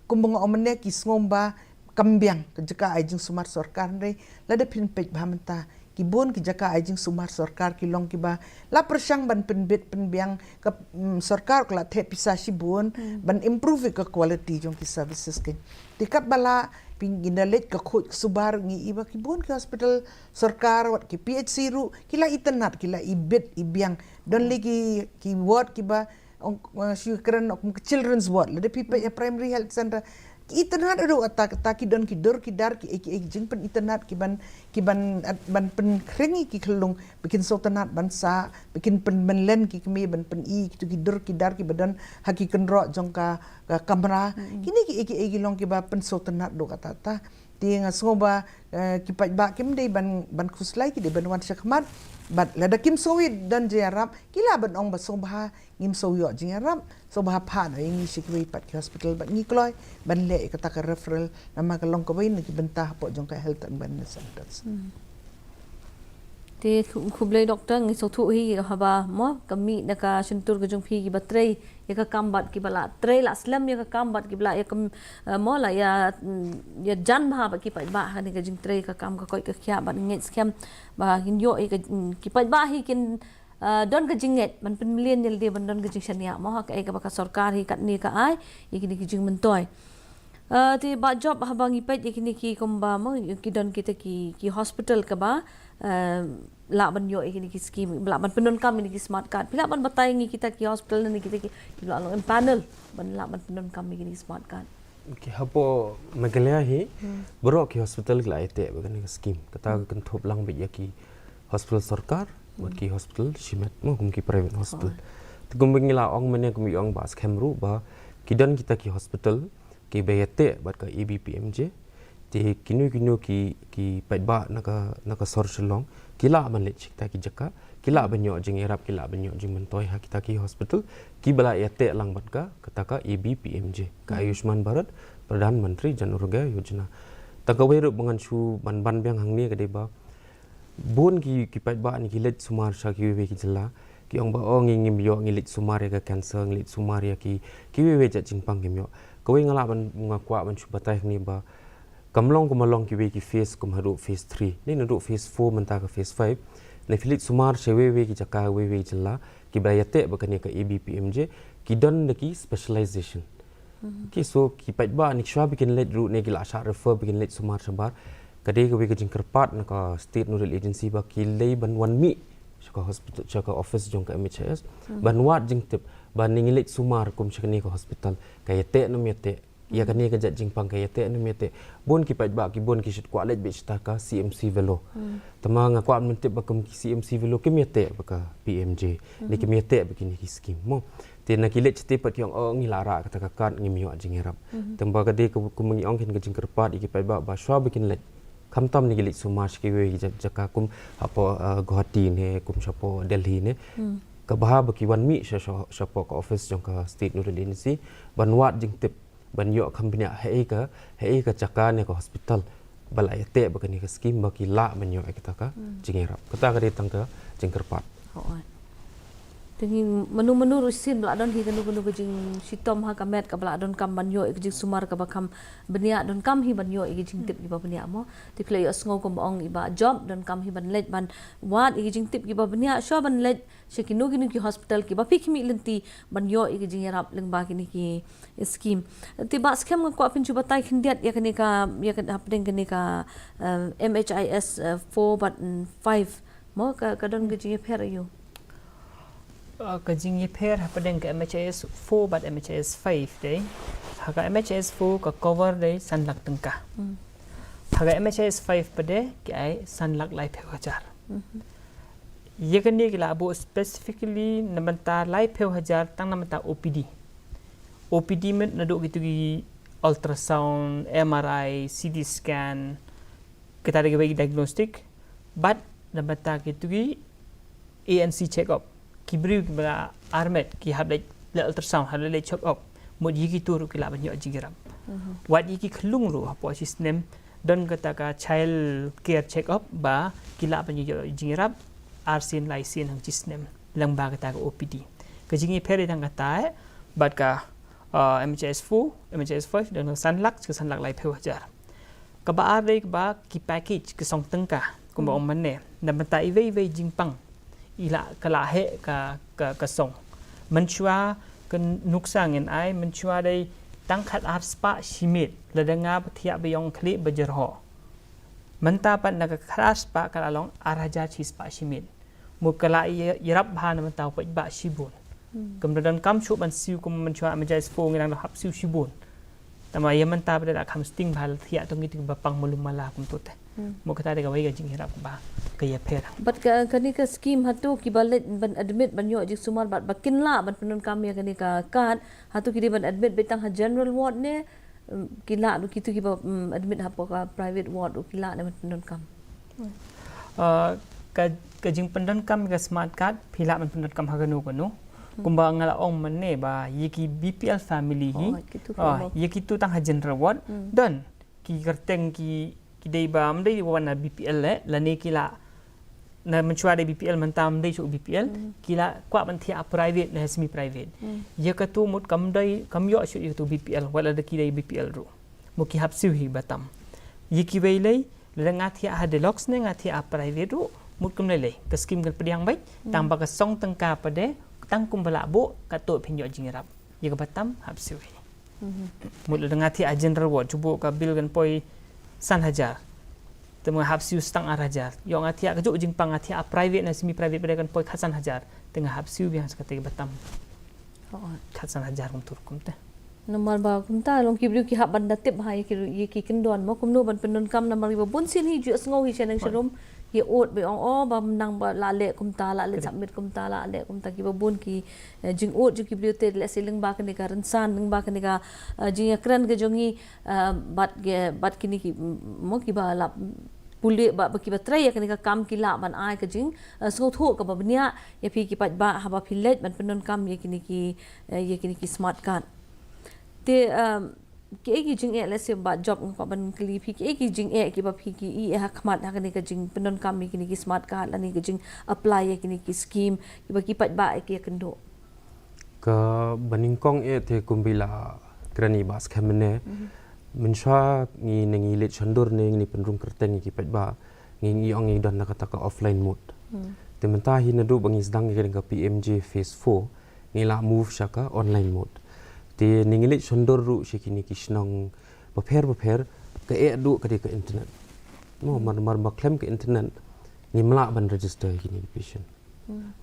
kumba nga ong mynne, ki sngew ba kam biang ka jaka ai jingsumar sorkar, hynrei lada phin peit bha mynta, ki bun ki jaka ai jingsumar sorkar ki long kiba la pyrshang ban pynbit pynbiang, ka mm, sorkar ka la theh pisa shibun ban improve ka quality jong ki services kein. Te katba la phin, ngin da leit ka khuid ka suba, ngi i ba ki bun ki hospital sorkar, wat ki P H C ruh, ki la itynnad, ki la ibit ibiang. Don lei ki, ki ward kiba ong, uh, shu kren ong kum ka children's ward, lada phi peit ïa primary health center, ki itynnad ruh, ata, ata ki don ki dur ki dar, ki, ki, ki jingpynitynnad, ki ban, ki ban, at, ban pynkhring ïa ki khyllung ba kin sngewtynnad ban sah, ba kin pynmynlen ki kmie ban pyni kito ki dur ki dar kiba don ha ki kynroh jong ka, ka kamra. Kine ki, ki, ki long kiba pynsngewtynnad ruh, ata, ata. Te nga sngew ba eh, ki paidbah kim dei ban, ban khuslai, ki dei ban wan shakhmat. Bad lada kim sngew ïoh don jingïarap, ki lah ban ong ba sngewbha ngim sngew ïoh jingïarap, sngewbha phah noh ïa ngi sha kiwei pat ki hospital, bad ngi kloi ban leh ïa kata ka referral, namar ka long kawei na ki bynta hapoh jong ka health and wellness centers. Te khu-, khublei doktor, ngi sngewthuh hi haba mo ka mih na ka shyntur ka jong phi kiba trei ïa ka kam bad kiba la trei la slem ïa ka kam bad kiba la ïa kam, eh, mo la ïa, mm, ïa jan bha bad ki paidbah ha kane ka jingtrei ka kam ka koit ka khiah bad ngeit skhem ba kin ïoh ïa ka, mm, ki paidbah hi kin, eh, don ka jingngeit ban pynmlien ïa lade ban don ka jingshaniah mo ha kaei kaba ka sorkar hi katne ka ai ïa kine ki jingmyntoi. Eh, te Bah Job, haba ngi peit ïa kine ki kumba mo ki don kita ki, ki hospital kaba, eh, lah ban ïoh ïa kine ki skim, lah ban pyndonkam ïa kine ki smart card. Phi lah ban batai ngi kita ki hospital ne kita ki, ki lah long empanel ban lah ban pyndonkam ïa kine ki smart card. Okay, hapoh Meghalaya hi, baroh ki hospital ki la ïateh bad kane ka skim. Kata ka kynthup lang beit ïa ki hospital sorkar bad ki hospital shimet mo, kum ki private hospital. Te kumba ngi la ong mynne, kumba i ong Bah Skhem ruh ba ki don kita ki hospital kiba ïateh bad ka A B P M J. Te kino kino ki, ki paidbah na ka, na ka sor Shillong ki lah ban leit sha kita ki jaka, ki lah ban ïoh jingïarap, ki lah ban ïoh jingmyntoi ha kita ki hospital kiba la ïateh lang bad ka, kata ka A B P M J, ka Ayushman Bharat Pradhan Mantri Jan Arogya Yojana. Tang kawei ruh ba ngan shu ban ban biang hangne ka dei ba bun ki, ki paidbah ne ki leit sumar sha kiwei kiwei ki jylla, ki ong ba, oh, ngi ngim ïoh, ngi leit sumar ïa ka cancer, ngi leit sumar ïa ki, kiwei kiwei jait jingpang ngim ïoh. Kawei nga lah ban, nga kwah ban shu batai hangne ba kam long kumba long kiwei ki phase kum haduh phase three, ne naduh phase four mynta ka phase five. Ne phi leit sumar sha kiwei kiwei ki jaka, kiwei kiwei ki jylla, kiba ïateh bad kane ka A B P M J, ki don da ki specialization. Okay, so ki paidbah ne shuwa ba kin leit ruh ne ki la shah refer ba kin leit sumar shabar. Ka dei kawei ka jingkyrpad na ka State Nodal Agency ba ki leit ban wan mih sha ka hospital, sha ka office jong ka M H I S, ban wad jingtip ba ne ngi leit sumar kum sha kane ka hospital, ka ïateh ne ym ïateh, ïa kane ka jait jingpang ka ïateh ne ym ïateh. Bun ki paidbah ki bun ki shait kwah leit beit shata ka C M C Vellore. Tangba nga kwah ban tip ba kum ki C M C Vellore kim ïateh bad ka P M J, ne kim ïateh bad kine ki skim mo. Te na ki leit shata pat ki ong, oh, ngi la rah kata ka kad, ngim ïoh jingïarap. Tangba ka dei ka, kum ngi ong, ka jingkyrpad ïa ki paidbah ba shuwa ba kin leit, khamtam ne ki leit sumar sha kiwei ki ja-, jaka kum hapoh, uh, Guwahati ne, kum shapoh Delhi ne, ka bha ba ki wan mih sha, sha, shapoh ka office jong ka State Nodal Agency ban wad jingtip, ban ïoh kham bniah haei ka, haei ka jaka ne ka hospital ba la ïateh bad kane ka skim ba ki lah ban ïoh ïa kata ka jingïarap. Kata ka dei tang ka jingkyrpad. Hooid. Te ngi, mano mano ruh shisien ba la don hi kano kano ka jingshitom ha ka met kaba la donkam ban ïoh ïa ka jingsumar kaba kham bniah, donkam hi ban ïoh ïa ka jingtip kiba bniah mo. Te phi la ïohsngew kumba ong i Bah Job, donkam hi ban leit ban wad ïa ka jingtip kiba bniah, shuwa ban leit sha kino kino ki hospital kiba phi khmih lynti ban ïoh ïa ka jingïarap lyngba kine ki skim. Te Bah Skhem, nga kwah phin shu batai khyndiat ïa kane ka, ïa ka hapdeng kane ka, eh, M H I S, eh, four bad, mm, five. Mo ka, ka don ka jingïapher aïu? Uh, ka jingïapher hapdeng ka M H I S four bad M H I S five dei, ha ka M H I S four ka cover dei san lak tyngka. Ha ka M H I S five pat dei ki ai san lak laiphew hajar. Ïa kane ki la buh specifically na bynta laiphew hajar tang na bynta O P D. O P D mut naduh kito ki ultrasound, M R I, C T scan, kita dei kiwei ki diagnostic, bad na bynta kito ki A N C check up. Ki briew kiba la armet, ki hap leit, leit ultrasound, hap leit check up. Mut ïa kito ruh ki lah ban ïoh jingïarap. Wat ïa ki khyllung ruh hapoh shi snem don kata ka child care check up ba ki lah ban ïoh jingïarap ar sien lai sien ha shi snem lyngba kata ka O P D. Ka jingïapher dei tang kata eh, bad ka, uh, M H I S four, M H I S five don san lak, ka san lak laiphew hajar. Kaba ar dei kaba ki package ki song tyngka, kumba ong mynne, na bynta iwei iwei jingpang i la, ka la heh ka, ka, ka song. Mynshuwa ka nuksa ngin ai, mynshuwa dei tang khat ar spah shi miet, lada nga ba thiah ba ïong khlieh ba jyrhoh. Mynta pat na ka khat ar spah ka la long ar hajar shi spah shi miet. Mut ka la ïa, ïarap bha na bynta u paidbah shibun. Kam da donkam shuh ban siew kum mynshuwa M H I S four ngi dang hap siew shibun. Tangba ïa mynta pat da kham sting bha, la thiah tang kito kiba pang malu mala kumto te. Mut kata dei kawei ka jingïarap ba ka ïapher. Bad ka, kane ka skim hato kiba leit ban admit ban ïoh jingsumar bad ba kin lah ban pyndonkam ïa kane ka card, hato ki dei ban admit beit tang ha general ward ne, mm, ki lah ruh kito kiba, mm, admit hapoh ka private ward ruh ki lah ne ban pyndonkam? Uh, ka, ka jingpyndonkam ka smart card phi lah ban pyndonkam ha kano kano. Kumba nga la ong mynne ba ïa ki B P L family hi, oh, kito ki uh, ïa kito tang ha general ward. Don ki kyrteng ki, ki dei ba ym dei wan na B P L eh, lane ki la, na mynshuwa dei B P L, mynta ym dei shuh B P L, ki la kwah ban thiah private ne semi private. Ïa kato mut kam dei, kam ïoh shuh ïa kato B P L, wat lada ki dei B P L ruh. Mut ki hap siew hi ba tam. Ïa kiwei lei, lada nga thiah ha deluxe ne nga thiah ha private ruh, mut kam lei lei. Ka skim kan pdiang beit, tangba ka song tyngka pat de, tang kumba la buh, kato phin ïoh jingïarap. Ïa kaba tam, hap siew hi. Mut lada nga thiah ha general ward, shu buh ka bill kan poi san hajar. Te nga hap siew sa tang ar hajar. Ïoh nga thiah kajuh jingpang, nga thiah ha private ne semi private pat de kan poi khatsan hajar. Te nga hap siew biang sa kata kaba tam. Khatsan hajar kumto rukom te. Namar ba kumta long ki briew ki hap ban da tip ha ïa ki, ïa ki kyndon mo kumno ban pyndonkam namar ba bun sien hi ju ïohsngew hi sha neng sha rum. Ki ud ba ong, oh, ba mynta ba la leh kumta, la leh submit kumta, la leh kumta, kiba bun ki, eh, jingud jong ki briew te lehse lyngba kane ka rynsan, lyngba kane ka, eh, jingïakren ka jong ngi, eh, bad ki, bad kine ki, mm, mo kiba la pule ba, ba kiba trei ïa kane ka kam ki lah ban ai ka jing, eh, sngewthuh kaba bniah ïa phi ki paidbah haba phi leit ban pyndonkam ïa kine ki, eh, ïa kine ki smart card. Te, eh, kiei ki jingeh, lehse Bah Job nga kwah ban kylli phi, kiei ki jingeh kiba phi ki ïohi ha khmat ha kane ka jingpyndonkam ïa kine ki smart card lane ka jing apply ïa kine ki skim kiba ki paidbah ki ïakynduh? Kaba nyngkong eh te kumba la kren i Bah Skhem mynne. Mynshuwa ngi ne ngi leit shondur ne ngi pynrung kyrteng ïa ki paidbah, ngi, ngi ong ngi don na kata ka offline mode. Te mynta hi naduh ba ngi sdang ïa ka P M J phase four, ngi la move sha ka online mode. Te ngi ngi leit shon dur ruh sha kine ki shnong bapher bapher, ka eh duh ka dei ka internet. No, mar mar ba khlem ka internet, ngim lah ban register ïa kine ki patient.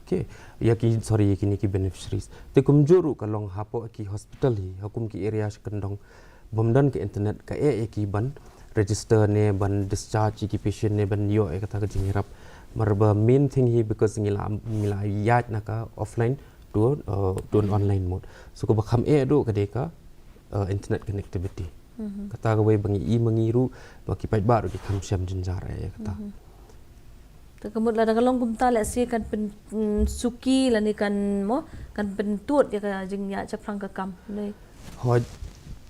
Okay, ïa ki, sorry, ïa kine ki beneficiaries. Te kumjuh ruh ka long hapoh ki hospital hi, ha kum ki area sha kyndong, bym don ka internet, ka eh ïa ki ban register ne ban discharge ïa ki patient ne ban ïoh ïa kata ka jingïarap. Mar ba main thing hi, because ngi la, ngi la ïaid na ka offline to, uh, to an online mode. So kaba kham eh duh ka dei ka, uh, internet connectivity. Kata kawei ba ngi i ma ngi ruh, ba ki paidbah ruh ki kham shem jynjar ïa kata. Te ka mut lada ka long kumta, lehse kan pyn, mm, suki lane kan mo, kan pyntud ïa ka jingïaid shaphrang ka kam. Hooid,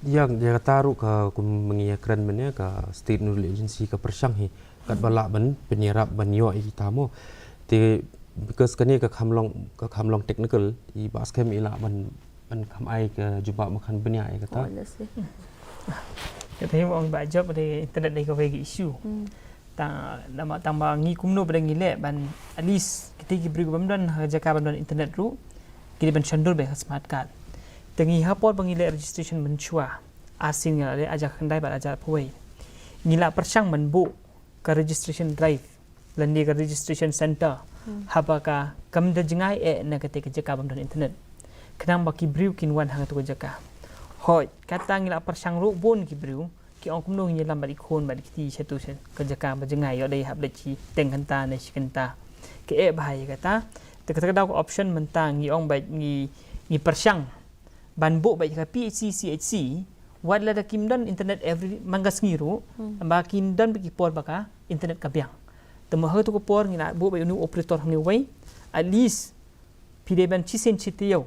ïa, ïa kata ruh ka kum ba ngi ïakren mynne, ka State Nodal Agency ka pyrshang hi katba lah ban pynïarap ban ïoh ïa kita mo. Te because kane ka kham long, ka kham long technical, i Bah Skhem i lah ban, ban kham ai ka jubab makhan bniah ïa kata. Kata hi mo, ong Bah Job, dei internet dei kawei ka issue. Tang, tang ba ngi kumno ba ngi leh ban, at least kita ki briew bym don ha jaka bym don internet ruh, ki dei ban shon dur beit ha ka smart card. Te ngi ha por ba ngi leh registration mynshuwa, arsien ngi la leh, ar hajar khyndai bad ar hajar arphew wei, ngi la pyrshang ban buh ka registration drive lane ka registration center haba ka kam da jngai eh na kata ka jaka bym don internet, khnang ba ki briew kin wan ha kata ka jaka. Hooid, kata ngi la pyrshang ruh, bun ki briew ki ong kumno ngin ïalam bad i khun bad i kti sha tu sha ka jaka ba jngai, ïoh dei hap leit shi teng kynta ne shi kynta. Ka eh bha ïa kata. Te kata ka dei ka option mynta, ngi ong ba ngi, ngi pyrshang ban buh beit ka P H C, C H C, wat lada kim don internet every man ka sngi ruh, ba kin don beit ki por ba ka internet ka biang. Te mo ha tu ka por ngi la buh beit u operator hangne wei, at least phi dei ban shisien shi taïew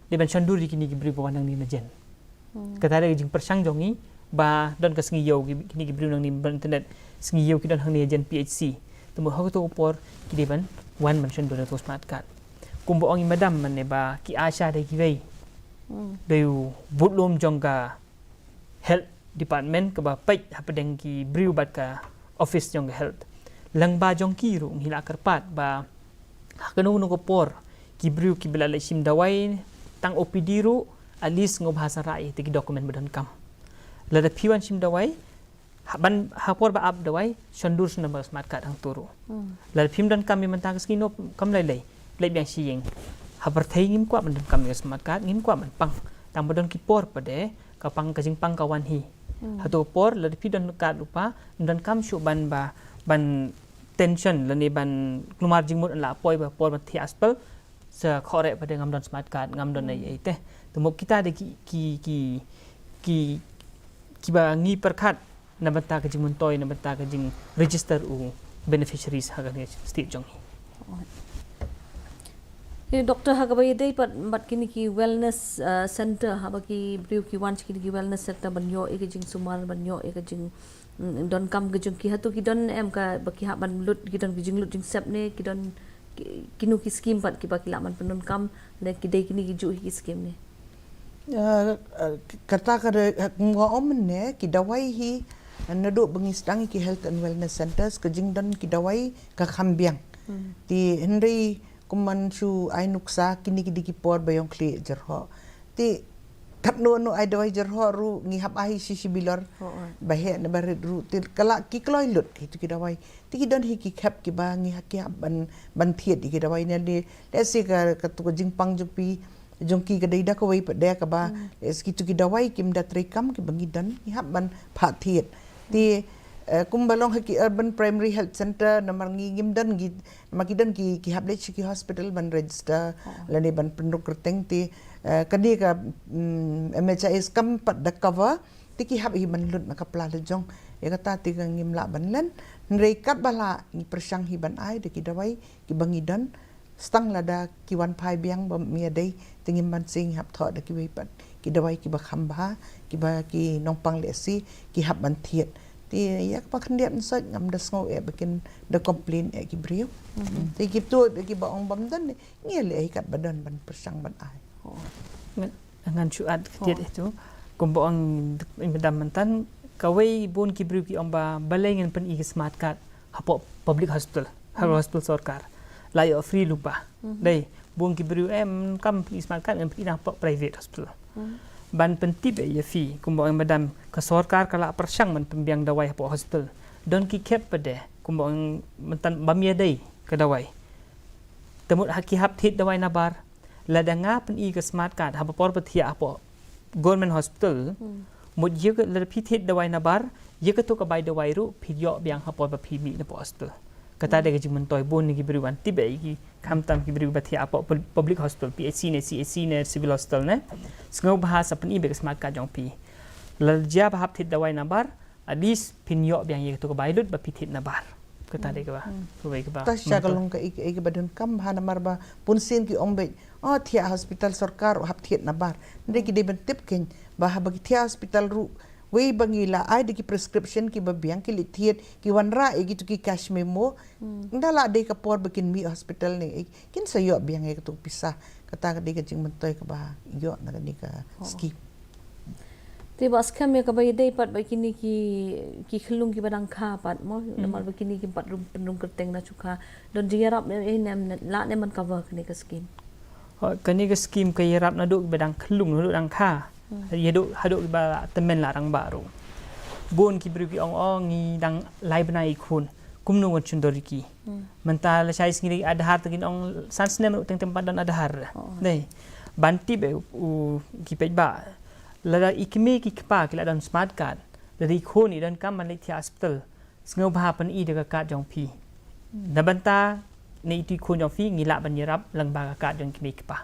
dei ban shon dur ïa kine ki briew ba wan nangne na jen. Kata dei ka jingpyrshang jong ngi, ba don ka sngi ïew ki, kine ki briew nangne ban internet, sngi ïew ki don hangne jen P H C. Te mo ha tu ka por ki dei ban wan ban shon dur ïa tu smart card. Kumba ong i madam mynne ba ki ASHA dei kiwei, dei u budlum jong ka health department kaba peit hapdeng ki briew bad ka office jong ka health. Lyngba jong ki ruh ngi la kyrpad ba ha kano kano ka por ki briew kiba la leit shim dawai tang O P D ruh, at least ngop ha sa rah ïa kita ki document ba donkam. Lada phi wan shim dawai, ha, ban, ha por ba ap dawai, shon dur shon dur bad ka smart card hangto ruh. Lada phim donkam ïa mynta ka sngi, no kam lei lei, leit biang shi ïing. Ha pyrthei ngim kwah ban donkam ïa ka smart card, ngim kwah ban pang. Tang ba don ki por pat de ka pang, ka jingpang ka wan hi. Hato por lada phi don card lypa, ym donkam shuh ban ba, ban tension lane ban kulmar jingmut, la poi ba por ban thiah hospital, sa khorek pat de ngam don smart card, ngam don ei ei te. Te mo kita de ki, ki, ki, ki, kiba ngi pyrkhat na bynta ka jingmyntoi, na bynta ka jingregister u beneficiaries ha ka state jong ngi. Te Doctor, ha kaba ïadei pat bad kine ki wellness, uh, center, haba ki briew ki wan sha kine ki wellness center ban ïoh ïa ka jingsumar, ban ïoh ïa ka jing, mm, donkam ka jong ki, hato ki don em ka ba ki hap ban lut, ki don ki jinglut jingsep ne ki don ki, kino ki skim pat kiba ki lah ban pyndonkam, ne ki dei kine ki juh hi ki skim ne? Uh, uh, kata ka dei, uh, nga ong mynne, ki dawai hi, uh, naduh ba ngi sdang ïa ki health and wellness centers, ka jingdon ki dawai ka kham biang. Te hynrei kumban shu ai nuksa, kine ki dei ki por ba ïong khlieh jyrhoh. Te katno no ai dawai jyrhoh ruh ngi hap ai shi shi bilor. Ba heh ne ba rit ruh te ka la ki kloi lut hi tu ki dawai. Te ki don hi ki khep kiba ngi ha ki hap ban, ban thied ïa ki dawai ne de. Lehse ka, ka tu ka jingpang jong phi, jong ki ka dei da kawei pat de kaba, lehse ki tu ki dawai kim da treikam kiba ngi don, ngi hap ban phah thied. Te, eh, kumba long ha ki urban primary health center, namar ngi ngim don ngi, namar ki don ki, ki hap leit sha ki hospital ban register, lane ban pynrung kyrteng te, eh, kane ka, mm, M H I S kam pat da cover, te ki hap hi ban lut na ka pla la jong. Ïa kata te ka ngim lah ban len, hynrei katba lah ngi pyrshang hi ban ai da ki dawai kiba ngi don, stang lada ki wan phai biang ba mih ïa dei, te ngim ban sing, hap thoh da kiwei pat ki dawai kiba kham bha, kiba ki nongpang lehse ki hap ban thied. Te ïa kaba khyndiat nsoit ngam da sngew eh ba kin da complain eh ki briew. Te ki tu kiba ong bym don, ngi leh hi katba don ban pyrshang ban ai. Ngan shu add ktiet ïa tu. Kumba ong i madam mynta, kawei bun ki briew ki ong ba balei ngin pyni ki smart card hapoh public hospital, ha hospital sorkar. la ïoh free lypa. Dei, bun ki briew em kam pyn-i smart card, ngam pyn-i na private hospital. Ban pyntip ïa phi, kumba ong madam, ka sorkar ka la pyrshang ban pynbiang dawai hapoh hospital. Don ki khep pat de, kumba ong mynta bym ïadei ka dawai. Te mut ha ki hap thied dawai nabar, lada nga pyn-i ka smart card haba por ba thiah hapoh government hospital, mut ïa ka, lada phi thied dawai nabar, ïa kato ka bai dawai ruh phi ïoh biang ha por ba phi mih na poh hospital. Kata dei ka jingmyntoi bun na ki briew ban tip ïa ki, khamtam ki briew ba thiah hapoh pub-, public hospital, P H C ne, C H C ne, civil hospital ne. Sngewbha sa pyn-i beit ka smart card jong phi. Lada jia ba hap thied dawai nabar, at least phin ïoh biang ïa kato ka bai lut ba phi thied nabar. Kata dei kaba, kawei kaba. Ta sha ka long ka i, i kaba donkam bha namar ba bun sien ki ong beit, oh, thiah hospital sorkar hap thied nabar. Hynrei ki dei ban tip kein ba haba ki thiah hospital ruh, wei ba ngi la ai da ki prescription kiba biang, ki leit thied, ki wanrah ïa kito ki cash memo. Ynda la dei ka por ba kin mih hospital ne, eh, kin sa ïoh biang ïa kato ka pisa. Kata ka dei ka jingmyntoi kaba ïoh na kane ka scheme. Te ba skhem ïa kaba ïadei pat bad kine ki, ki khyllung kiba dang kha pat mo, namar ba kine kim pat rung, pynrung kyrteng na shuwa. Don jingïarap ne, eh, ne, ne, la ne man cover kane ka scheme. Oh, kane ka scheme ka ïarap naduh kiba dang khyllung, naduh dang kha. Haduh, haduh kiba tymmen la rangbah ruh. Bun ki briew ki ong, oh, ngi dang lai bnai i khun. Kumno ngan shon dur ïa ki. Mynta lashai sngi Aadhaar te kin ong san snem ruh teng teng pat don Aadhaar. Dei. Ban tip eh, u, ki paidbah. Lada i kmie ki kpa ki la don smart card, lada i khun i donkam ban leit thiah hospital, sngewbha pyn-i da ka card jong phi. Na bynta ne itu i khun jong phi, ngi lah ban ïarap lyngba ka card jong i kmie i kpa.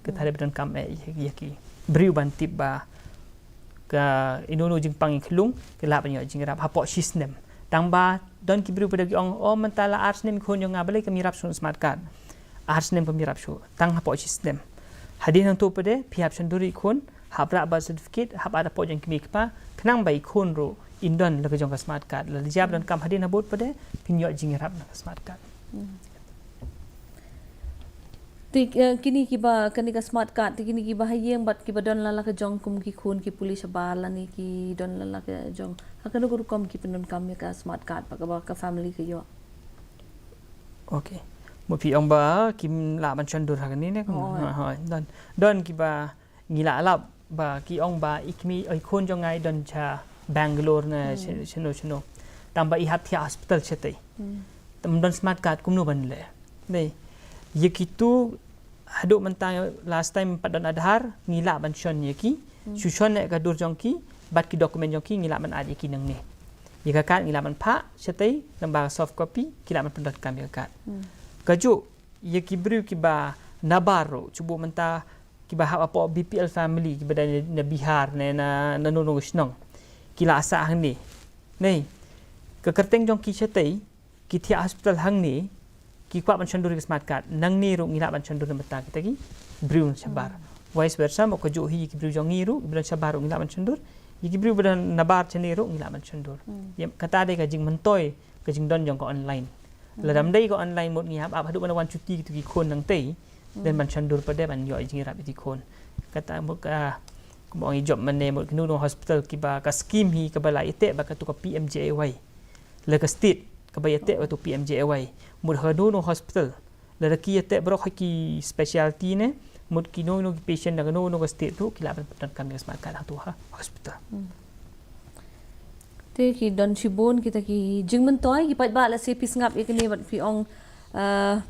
Kata dei ba donkam eh ïa ki briew ban tip ba ka ino ino jingpang i khlung, ki lah ban ïoh jingïarap hapoh shi snem. Tang ba don ki briew pat de ki ong, oh, mynta la ar snem i khun jong nga, balei kam ïarap shuh na smart card. Ar snem kam ïarap shuh, tang hapoh shi snem. Hadien nangto pat de phi hap shon dur ïa i khun, hap rah birth certificate, hap ai hapoh jong i kmie i kpa, khnang ba i khun ruh in don la ka jong ka smart card. Lada jia ba donkam hadien habud pat de phin ïoh jingïarap na ka smart card. Te, eh, kine kiba, kane ka smart card, te kine kiba ha ïing bad kiba don la la ka jong kum ki khun ki pule shabar lane ki don la la ka jong, ha kano ka rukom ki pyndonkam ïa ka smart card ba kaba ka family ka ïoh. Okay. Mo phi ong ba kim lah ban shon dur ha kane ne? Oh. Ha, ha, don. Don kiba ngi la lap ba ki ong ba i kmie, i khun jong nga i don sha Bangalore ne, shano shano. Tang ba i hap thiah hospital shatei. Tam don smart card kumno ban leh. Dei. Ïa kitu haduh mynta last time pat don Aadhaar, ngi lah ban shon ïa ki. Shu shon eh ka dur jong ki bad ki document jong ki, ngi lah ban add ïa ki nangne. Ïa ka card ngi lah ban phah shatei, lyngba soft copy, ki lah ban pyndonkam ïa ka card. Kajuh ïa ki briew kiba nabar ruh, shu buh mynta kiba hap hapoh B P L family, kiba dei na Bihar ne na, na nongno shnong. Ki la sah hangne. Nei, ka kyrteng jong ki shatei, ki thiah hospital hangne, ki kwah ban shon dur ïa ka smart card. Nangne ruh ngi lah ban shon dur na bynta kita ki briew na shabar. Vice versa, mo kajuh hi ïa ki briew jong ngi ruh, kiba don shabar ruh ngi lah ban shon dur. Ïa ki briew ba don nabar shane ruh ngi lah ban shon dur. Ïa kata dei ka jingmyntoi ka jingdon jong ka online. Lada ym dei ka online mut ngi hap ap haduh ban wan shuti kito ki khun nangtei. Dei ban shon dur pat de ban ïoh jingïarap ïa ki khun. Kata mut ka, kumba ong i jop mane mut kino kino hospital kiba ka scheme hi kaba la ïateh bad kato ka P M J A Y. La ka state kaba ïateh bad kato P M J A Y. Mut ha kano kano hospital, lada ki ïateh baroh ha ki specialty ne, mut kino kino ki patient na kano kano ka state ruh ki lah ban pyndonkam ïa ka smart card hangto ha hospital. Te ki don shibun kita ki jingmyntoi, ki paidbah, lehse phi sngap ïa kine bad phi ong, eh,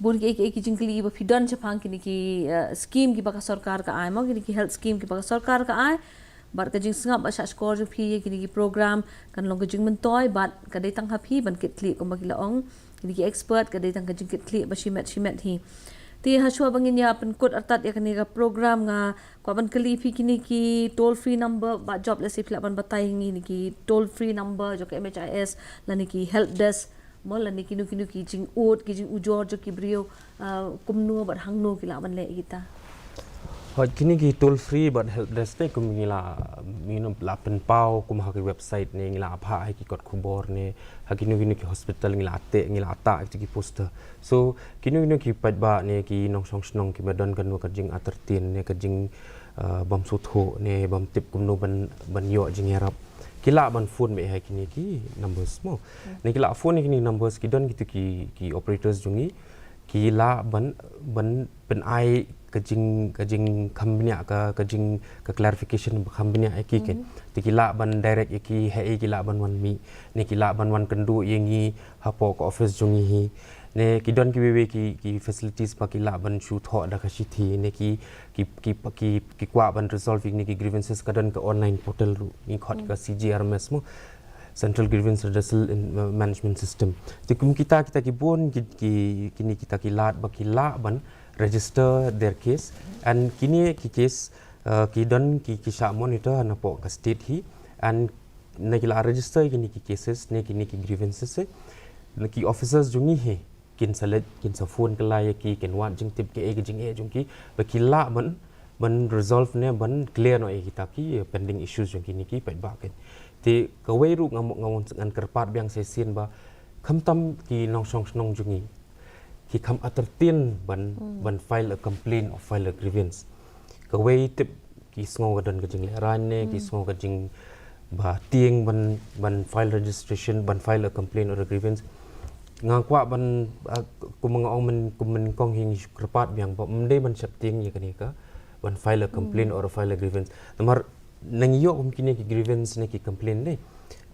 bun kiei kiei ki jingkylli ba phi don shaphang kine ki, eh, scheme kiba ka sorkar ka ai mo, kine ki health scheme kiba ka sorkar ka ai. Bad ka jingsngap ba shah shkor jong phi ïa kine ki program kan long ka jingmyntoi bad ka dei tang ha phi ban kitkhlieh kumba ki la ong. Kine ki expert ka dei tang ka jingkitkhlieh ba shimet shimet hi. Te hashwa ba ngin ïa pynkut artat ïa kane ka program, nga kwah ban kylli phi kine ki toll free number, Bah Job, lehse phi lah ban batai ha ngi, kine ki toll free number jong ka M H I S lane ki help desk mo, lane kino kino ki jingud, ki jingujor jong ki briew, ah, kumno bad hangno ki lah ban leh ïa kita. Hooid, kine ki toll free bad help desk te kum ngi la, you know, la pynpaw kum ha ki website ne, ngi la phah ha ki kot khubor ne, ha kino kino ki hospital ngi la teh, ngi la tah ha ki poster. So kino kino ki paidbah ne, ki nongshong shnong kiba don kano ka jingartatien ne, ka jing, uh, bym sngewthuh ne, bym tip kumno ban, ban ïoh jingïarap, ki lah ban phone beit ha kine ki numbers mo. Ne ki lah phone ha kine ki numbers, ki don kito ki, ki operators jong ngi, Ki lah ban, ban pynai ka jing, ka jingkham bniah, ka, ka jing, ka clarification ba kham bniah ïa ki, kan. Te ki lah ban direct ïa ki, hei, ki lah ban wan mih, ne ki lah ban wan kynduh ïa ngi hapoh ka office jong ngi hi. Ne ki don kiwei wei ki, ki facilities ba ki lah ban shu thoh da ka shithi, ne ki, ki, ki, ki, ki kwah ban resolve ïa kine ki grievances, ka don ka online portal ruh, ngi khot ka C G R M S mo, Central Grievance Redressal in, uh, Management System. Te kum kita, kita ki bun ki, ki, kine kita ki lad ba ki lah ban register their case, and kine ki case, uh, ki don ki, ki shah monitor napoh ka state hi, and na ki la register kine ki cases ne kine ki grievances, eh, na ki officers jong ngi hi kin sa leit, kin sa phone kylla ïa ki, kin wad jingtip kaei ka jingeh jong ki, ba ki lah ban, ban resolve ne ban clear noh ïa kita ki, eh, pending issues jong kine ki paidbah, kan. Te kawei ruh nga mo-, nga mon ngan kyrpad biang sa shisien ba khamtam ki nongshong shnong jong ngi ki kham entertain ban, ban file a complaint or file a grievance. Kawei tip ki sngew ka don ka jinglehrain ne ki sngew ka jingba tieng ban, ban file registration, ban file a complaint or a grievance. Nga kwah ban, ah, kum nga ong myn, kum nyngkong hi ngi shu kyrpad biang ba ym dei ban sheptieng ïa kane ka ban file a complaint or a file a grievance. Namar na ngi ïoh kum kine ki grievance ne ki complaint ne,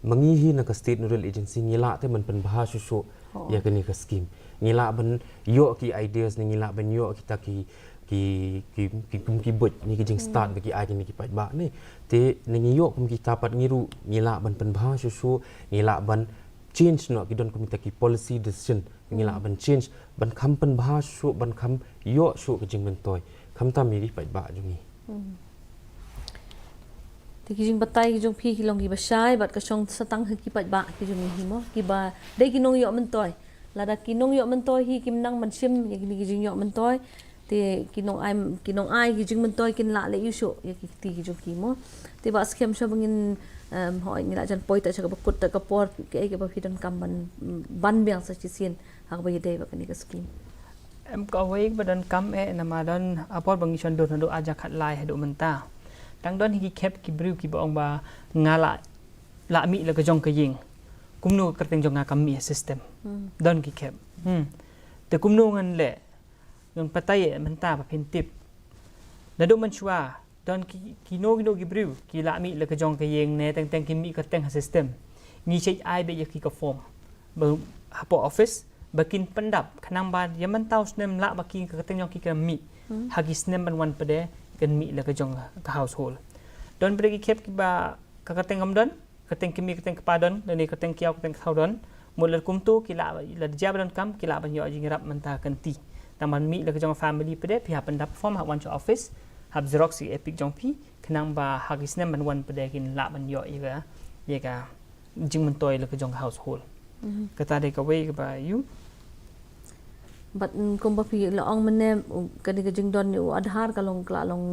ma ngi hi na ka State Nodal Agency ngi lah te ban pynbha shuh shuh ïa kane ka scheme. Ngi lah ban ïoh ki ideas ne, ngi lah ban ïoh kita ki, ki, ki, ki, kum ki buit ne, ki jingstad ba ki ai kine ki paidbah ne. Te na ngi ïoh kum kita pat ngi ruh ngi lah ban pynbha shuh shuh, ngi lah ban change noh, ki don kum kita ki policy decision, ngi lah ban change, ban kham pynbha shuh, ban kham ïoh shuh ka jingmyntoi khamtam ïa ki paidbah jong ngi. Te ki jingbatai ki jong phi ki long kiba shai bad ka shong sa tang ha ki paidbah ki jong ngi hi mo, kiba dei ki nongïoh myntoi. Lada ki nongïoh myntoi hi kim nang ban shim ïa kine ki jingïoh myntoi, te ki nongai, ki nongai ki jingmyntoi kin lah leh ïa shuh ïa ki kti ki jong ki mo. Te Bah Skhem, shuwa ba ngin, em, hooid, ngin lah jan poi ta sha kaba kut ta ka por, kaei kaba phi donkam ban, ban biang sa shisien ha kaba ïadei bad kane ka scheme? Em, kawei kaba donkam eh, namar don ha por ba ngi shon dur naduh ar hajar khatlai haduh mynta, tang don hi ki khep ki briew kiba ong ba nga lah, lah mih la ka jong ka ïing. Kumno ka kyrteng jong nga kam mih ha system? Don ki khep. Hmm. Te kumno ngan leh? Ngan batai eh mynta ba phin tip. Naduh mynshuwa don ki, kino kino ki briew ki lah mih la ka jong ka ïing ne teng teng ki mih kyrteng ha system. Ngi check ai beit ïa ki ka form ba hapoh office ba kin pyndap, khnang ba ïa mynta u snem lah ba ki ka kyrteng jong ki kan mih ha ki snem ban wan pat de, kan mih la ka jong ka household. Don pat de ki khep kiba ka kyrteng kam don, kyrteng kmie, kyrteng kpa don, lane kyrteng kiaw, kyrteng kthaw don. Mut lada kumto ki lah, lada jia ba donkam ki lah ban ïoh jingïarap mynta ka kynti. Tang ban mih la ka jong family pat de, phi hap pyndap form, hap wan sha office, hap xerox ïa ka EPIC jong phi, khnang ba ha ki snem ban wan pat de kin lah ban ïoh ïa ka, ïa ka jingmyntoi la ka jong ka household. Kata dei kawei kaba ïoh. Bad, mm, kumba phi la ong mynne, u, kane ka jingdon ïa u Aadhaar ka long, ka la long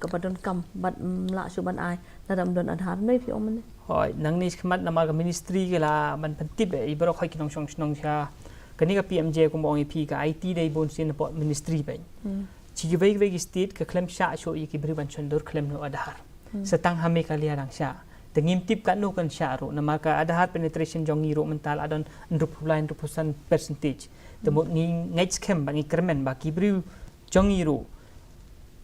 kaba donkam bad, mm, lah shuh ban ai lada ym don Aadhaar, ne phi ong mynne? Hooid, nangne shakhmat namar ka ministry ka la ban pyntip eh ïa baroh khoit ki nongshong shnong sha kane ka P M J, kumba ong ïa phi, ka I T dei bun sien hapoh ministry beit. Chi kiwei kiwei ki state ka khlem shah shuh ïa ki briew ban shon dur khlem na u Aadhaar. Sa tang ha Meghalaya dang shah. Te ngim tip katno kan shah ruh, namar ka Aadhaar penetration jong ngi ruh mynta la don hynriewphew lai, hynriewphew san percentage. Te mut ngi ngeit skhem bad ngi kyrmen ba ki briew jong ngi ruh,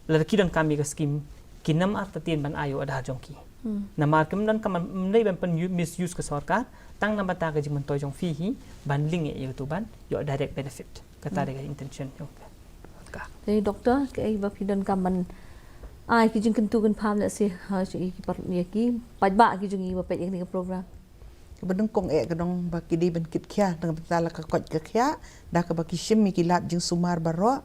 lada ki donkam ïa ka scheme, kin ym artatien ban ai u Aadhaar jong ki. Namar kim donkam ban, ym dei ban pyn-, misuse ka sorkar, tang na bynta ka jingmyntoi jong phi hi, ban link ïa uto ban ïoh direct benefit. Kata dei ka intention jong ka. Te Doctor, kaei ba phi donkam ban ai ki jingkyntu kynpham lehse ha ki par-, ïa ki paidbah ki jong ngi ba peit ïa kane ka program? Kaba nyngkong eh ka dei ba ki dei ban kit khia na ka bynta la ka koit ka khiah, da kaba ki shim ïa ki lad jingsumar baroh.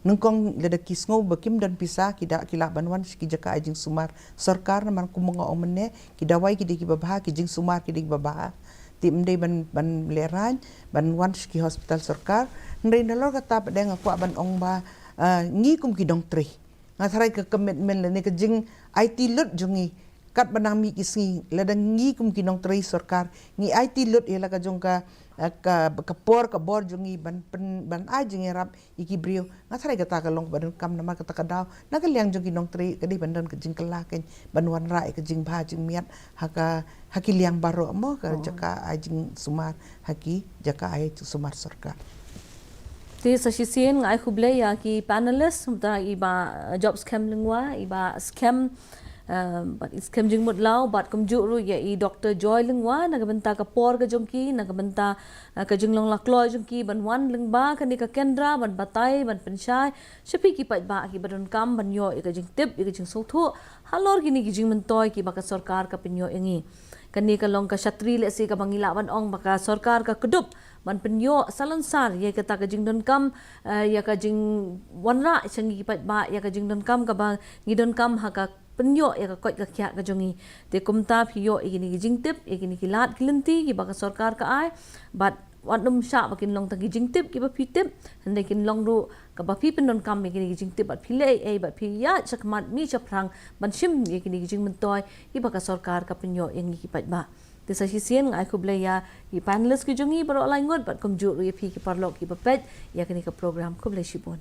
Nyngkong lada ki sngew ba kim don pisa, ki da, ki lah ban wan sha ki jaka ai jingsumar sorkar, namar kumba nga ong mynne, ki dawai ki dei kiba bha, ki jingsumar ki dei kiba bha. Te ym dei ban, ban lehraiñ ban wan sha ki hospital sorkar. Hynrei nalor kata pat de nga kwah ban ong ba, ah, ngi kum ki nongtrei, nga tharai ka commitment lane ka jing-aiti lut jong ngi, katba nang mih ki sngi, lada ngi kum ki nongtrei sorkar ngi aiti lut ïa la ka jong ka, eh, ka, ka por ka bor jong ngi ban pyn-, ban ai jingïarap ïa ki briew, nga tharai kata ka long kaba donkam, namar kata ka daw na ka liang jong ki nongtrei ka dei ban don ka jingkylla keiñ ban wanrah ïa ka jingbha jingmiat ha ka, ha ki liang baroh mo, ka jaka ai jingsumar, ha ki jaka ai jingsumar sorkar. Te sa shisien nga ai khublei ïa ki panelist, kumta i Bah Job Skhem Lyngwa, i Bah Skhem, eh, bad i Skhem Jingmut Law, bad kumjuh ruh ïa i Doktor Joy Lyngwa, na ka bynta ka por ka jong ki, na ka bynta, eh, ka jinglong lakloi jong ki ban wan lyngba kane ka kendra, ban batai, ban pynshai sha phi ki paidbah kiba donkam ban ïoh ïa ka jingtip, ïa ka jingsngewthuh halor kine ki jingmyntoi kiba ka sorkar ka pynïoh ïa ngi. Kane ka long ka shatri lehse kaba ngi lah ban ong ba ka sorkar ka kdup ban pynïoh salonsar ïa kata ka jingdonkam, eh, ïa ka jingwanrah sha ngi ki paidbah, ïa ka jingdonkam kaba ngi donkam ha ka pynïoh ïa ka koit ka khiah ka jong ngi. Te kumta phi ïoh ïa kine ki jingtip, ïa kine ki lad ki lynti kiba ka sorkar ka ai, bad wat nym shah ba kin long tang ki jingtip kiba phi tip, hynrei kin long ruh kaba phi pyndonkam ïa kine ki jingtip bad phi leh ei ei, bad phi ïaid shakhmat mih shaphrang ban shim ïa kine ki jingmyntoi kiba ka sorkar ka pynïoh ïa ngi ki paidbah. Te sa shisien nga ai khublei ïa ki panelist ki jong ngi baroh lai ngut, bad kumjuh ruh ïa phi ki paralok kiba peit ïa kane ka program. Khublei shibun.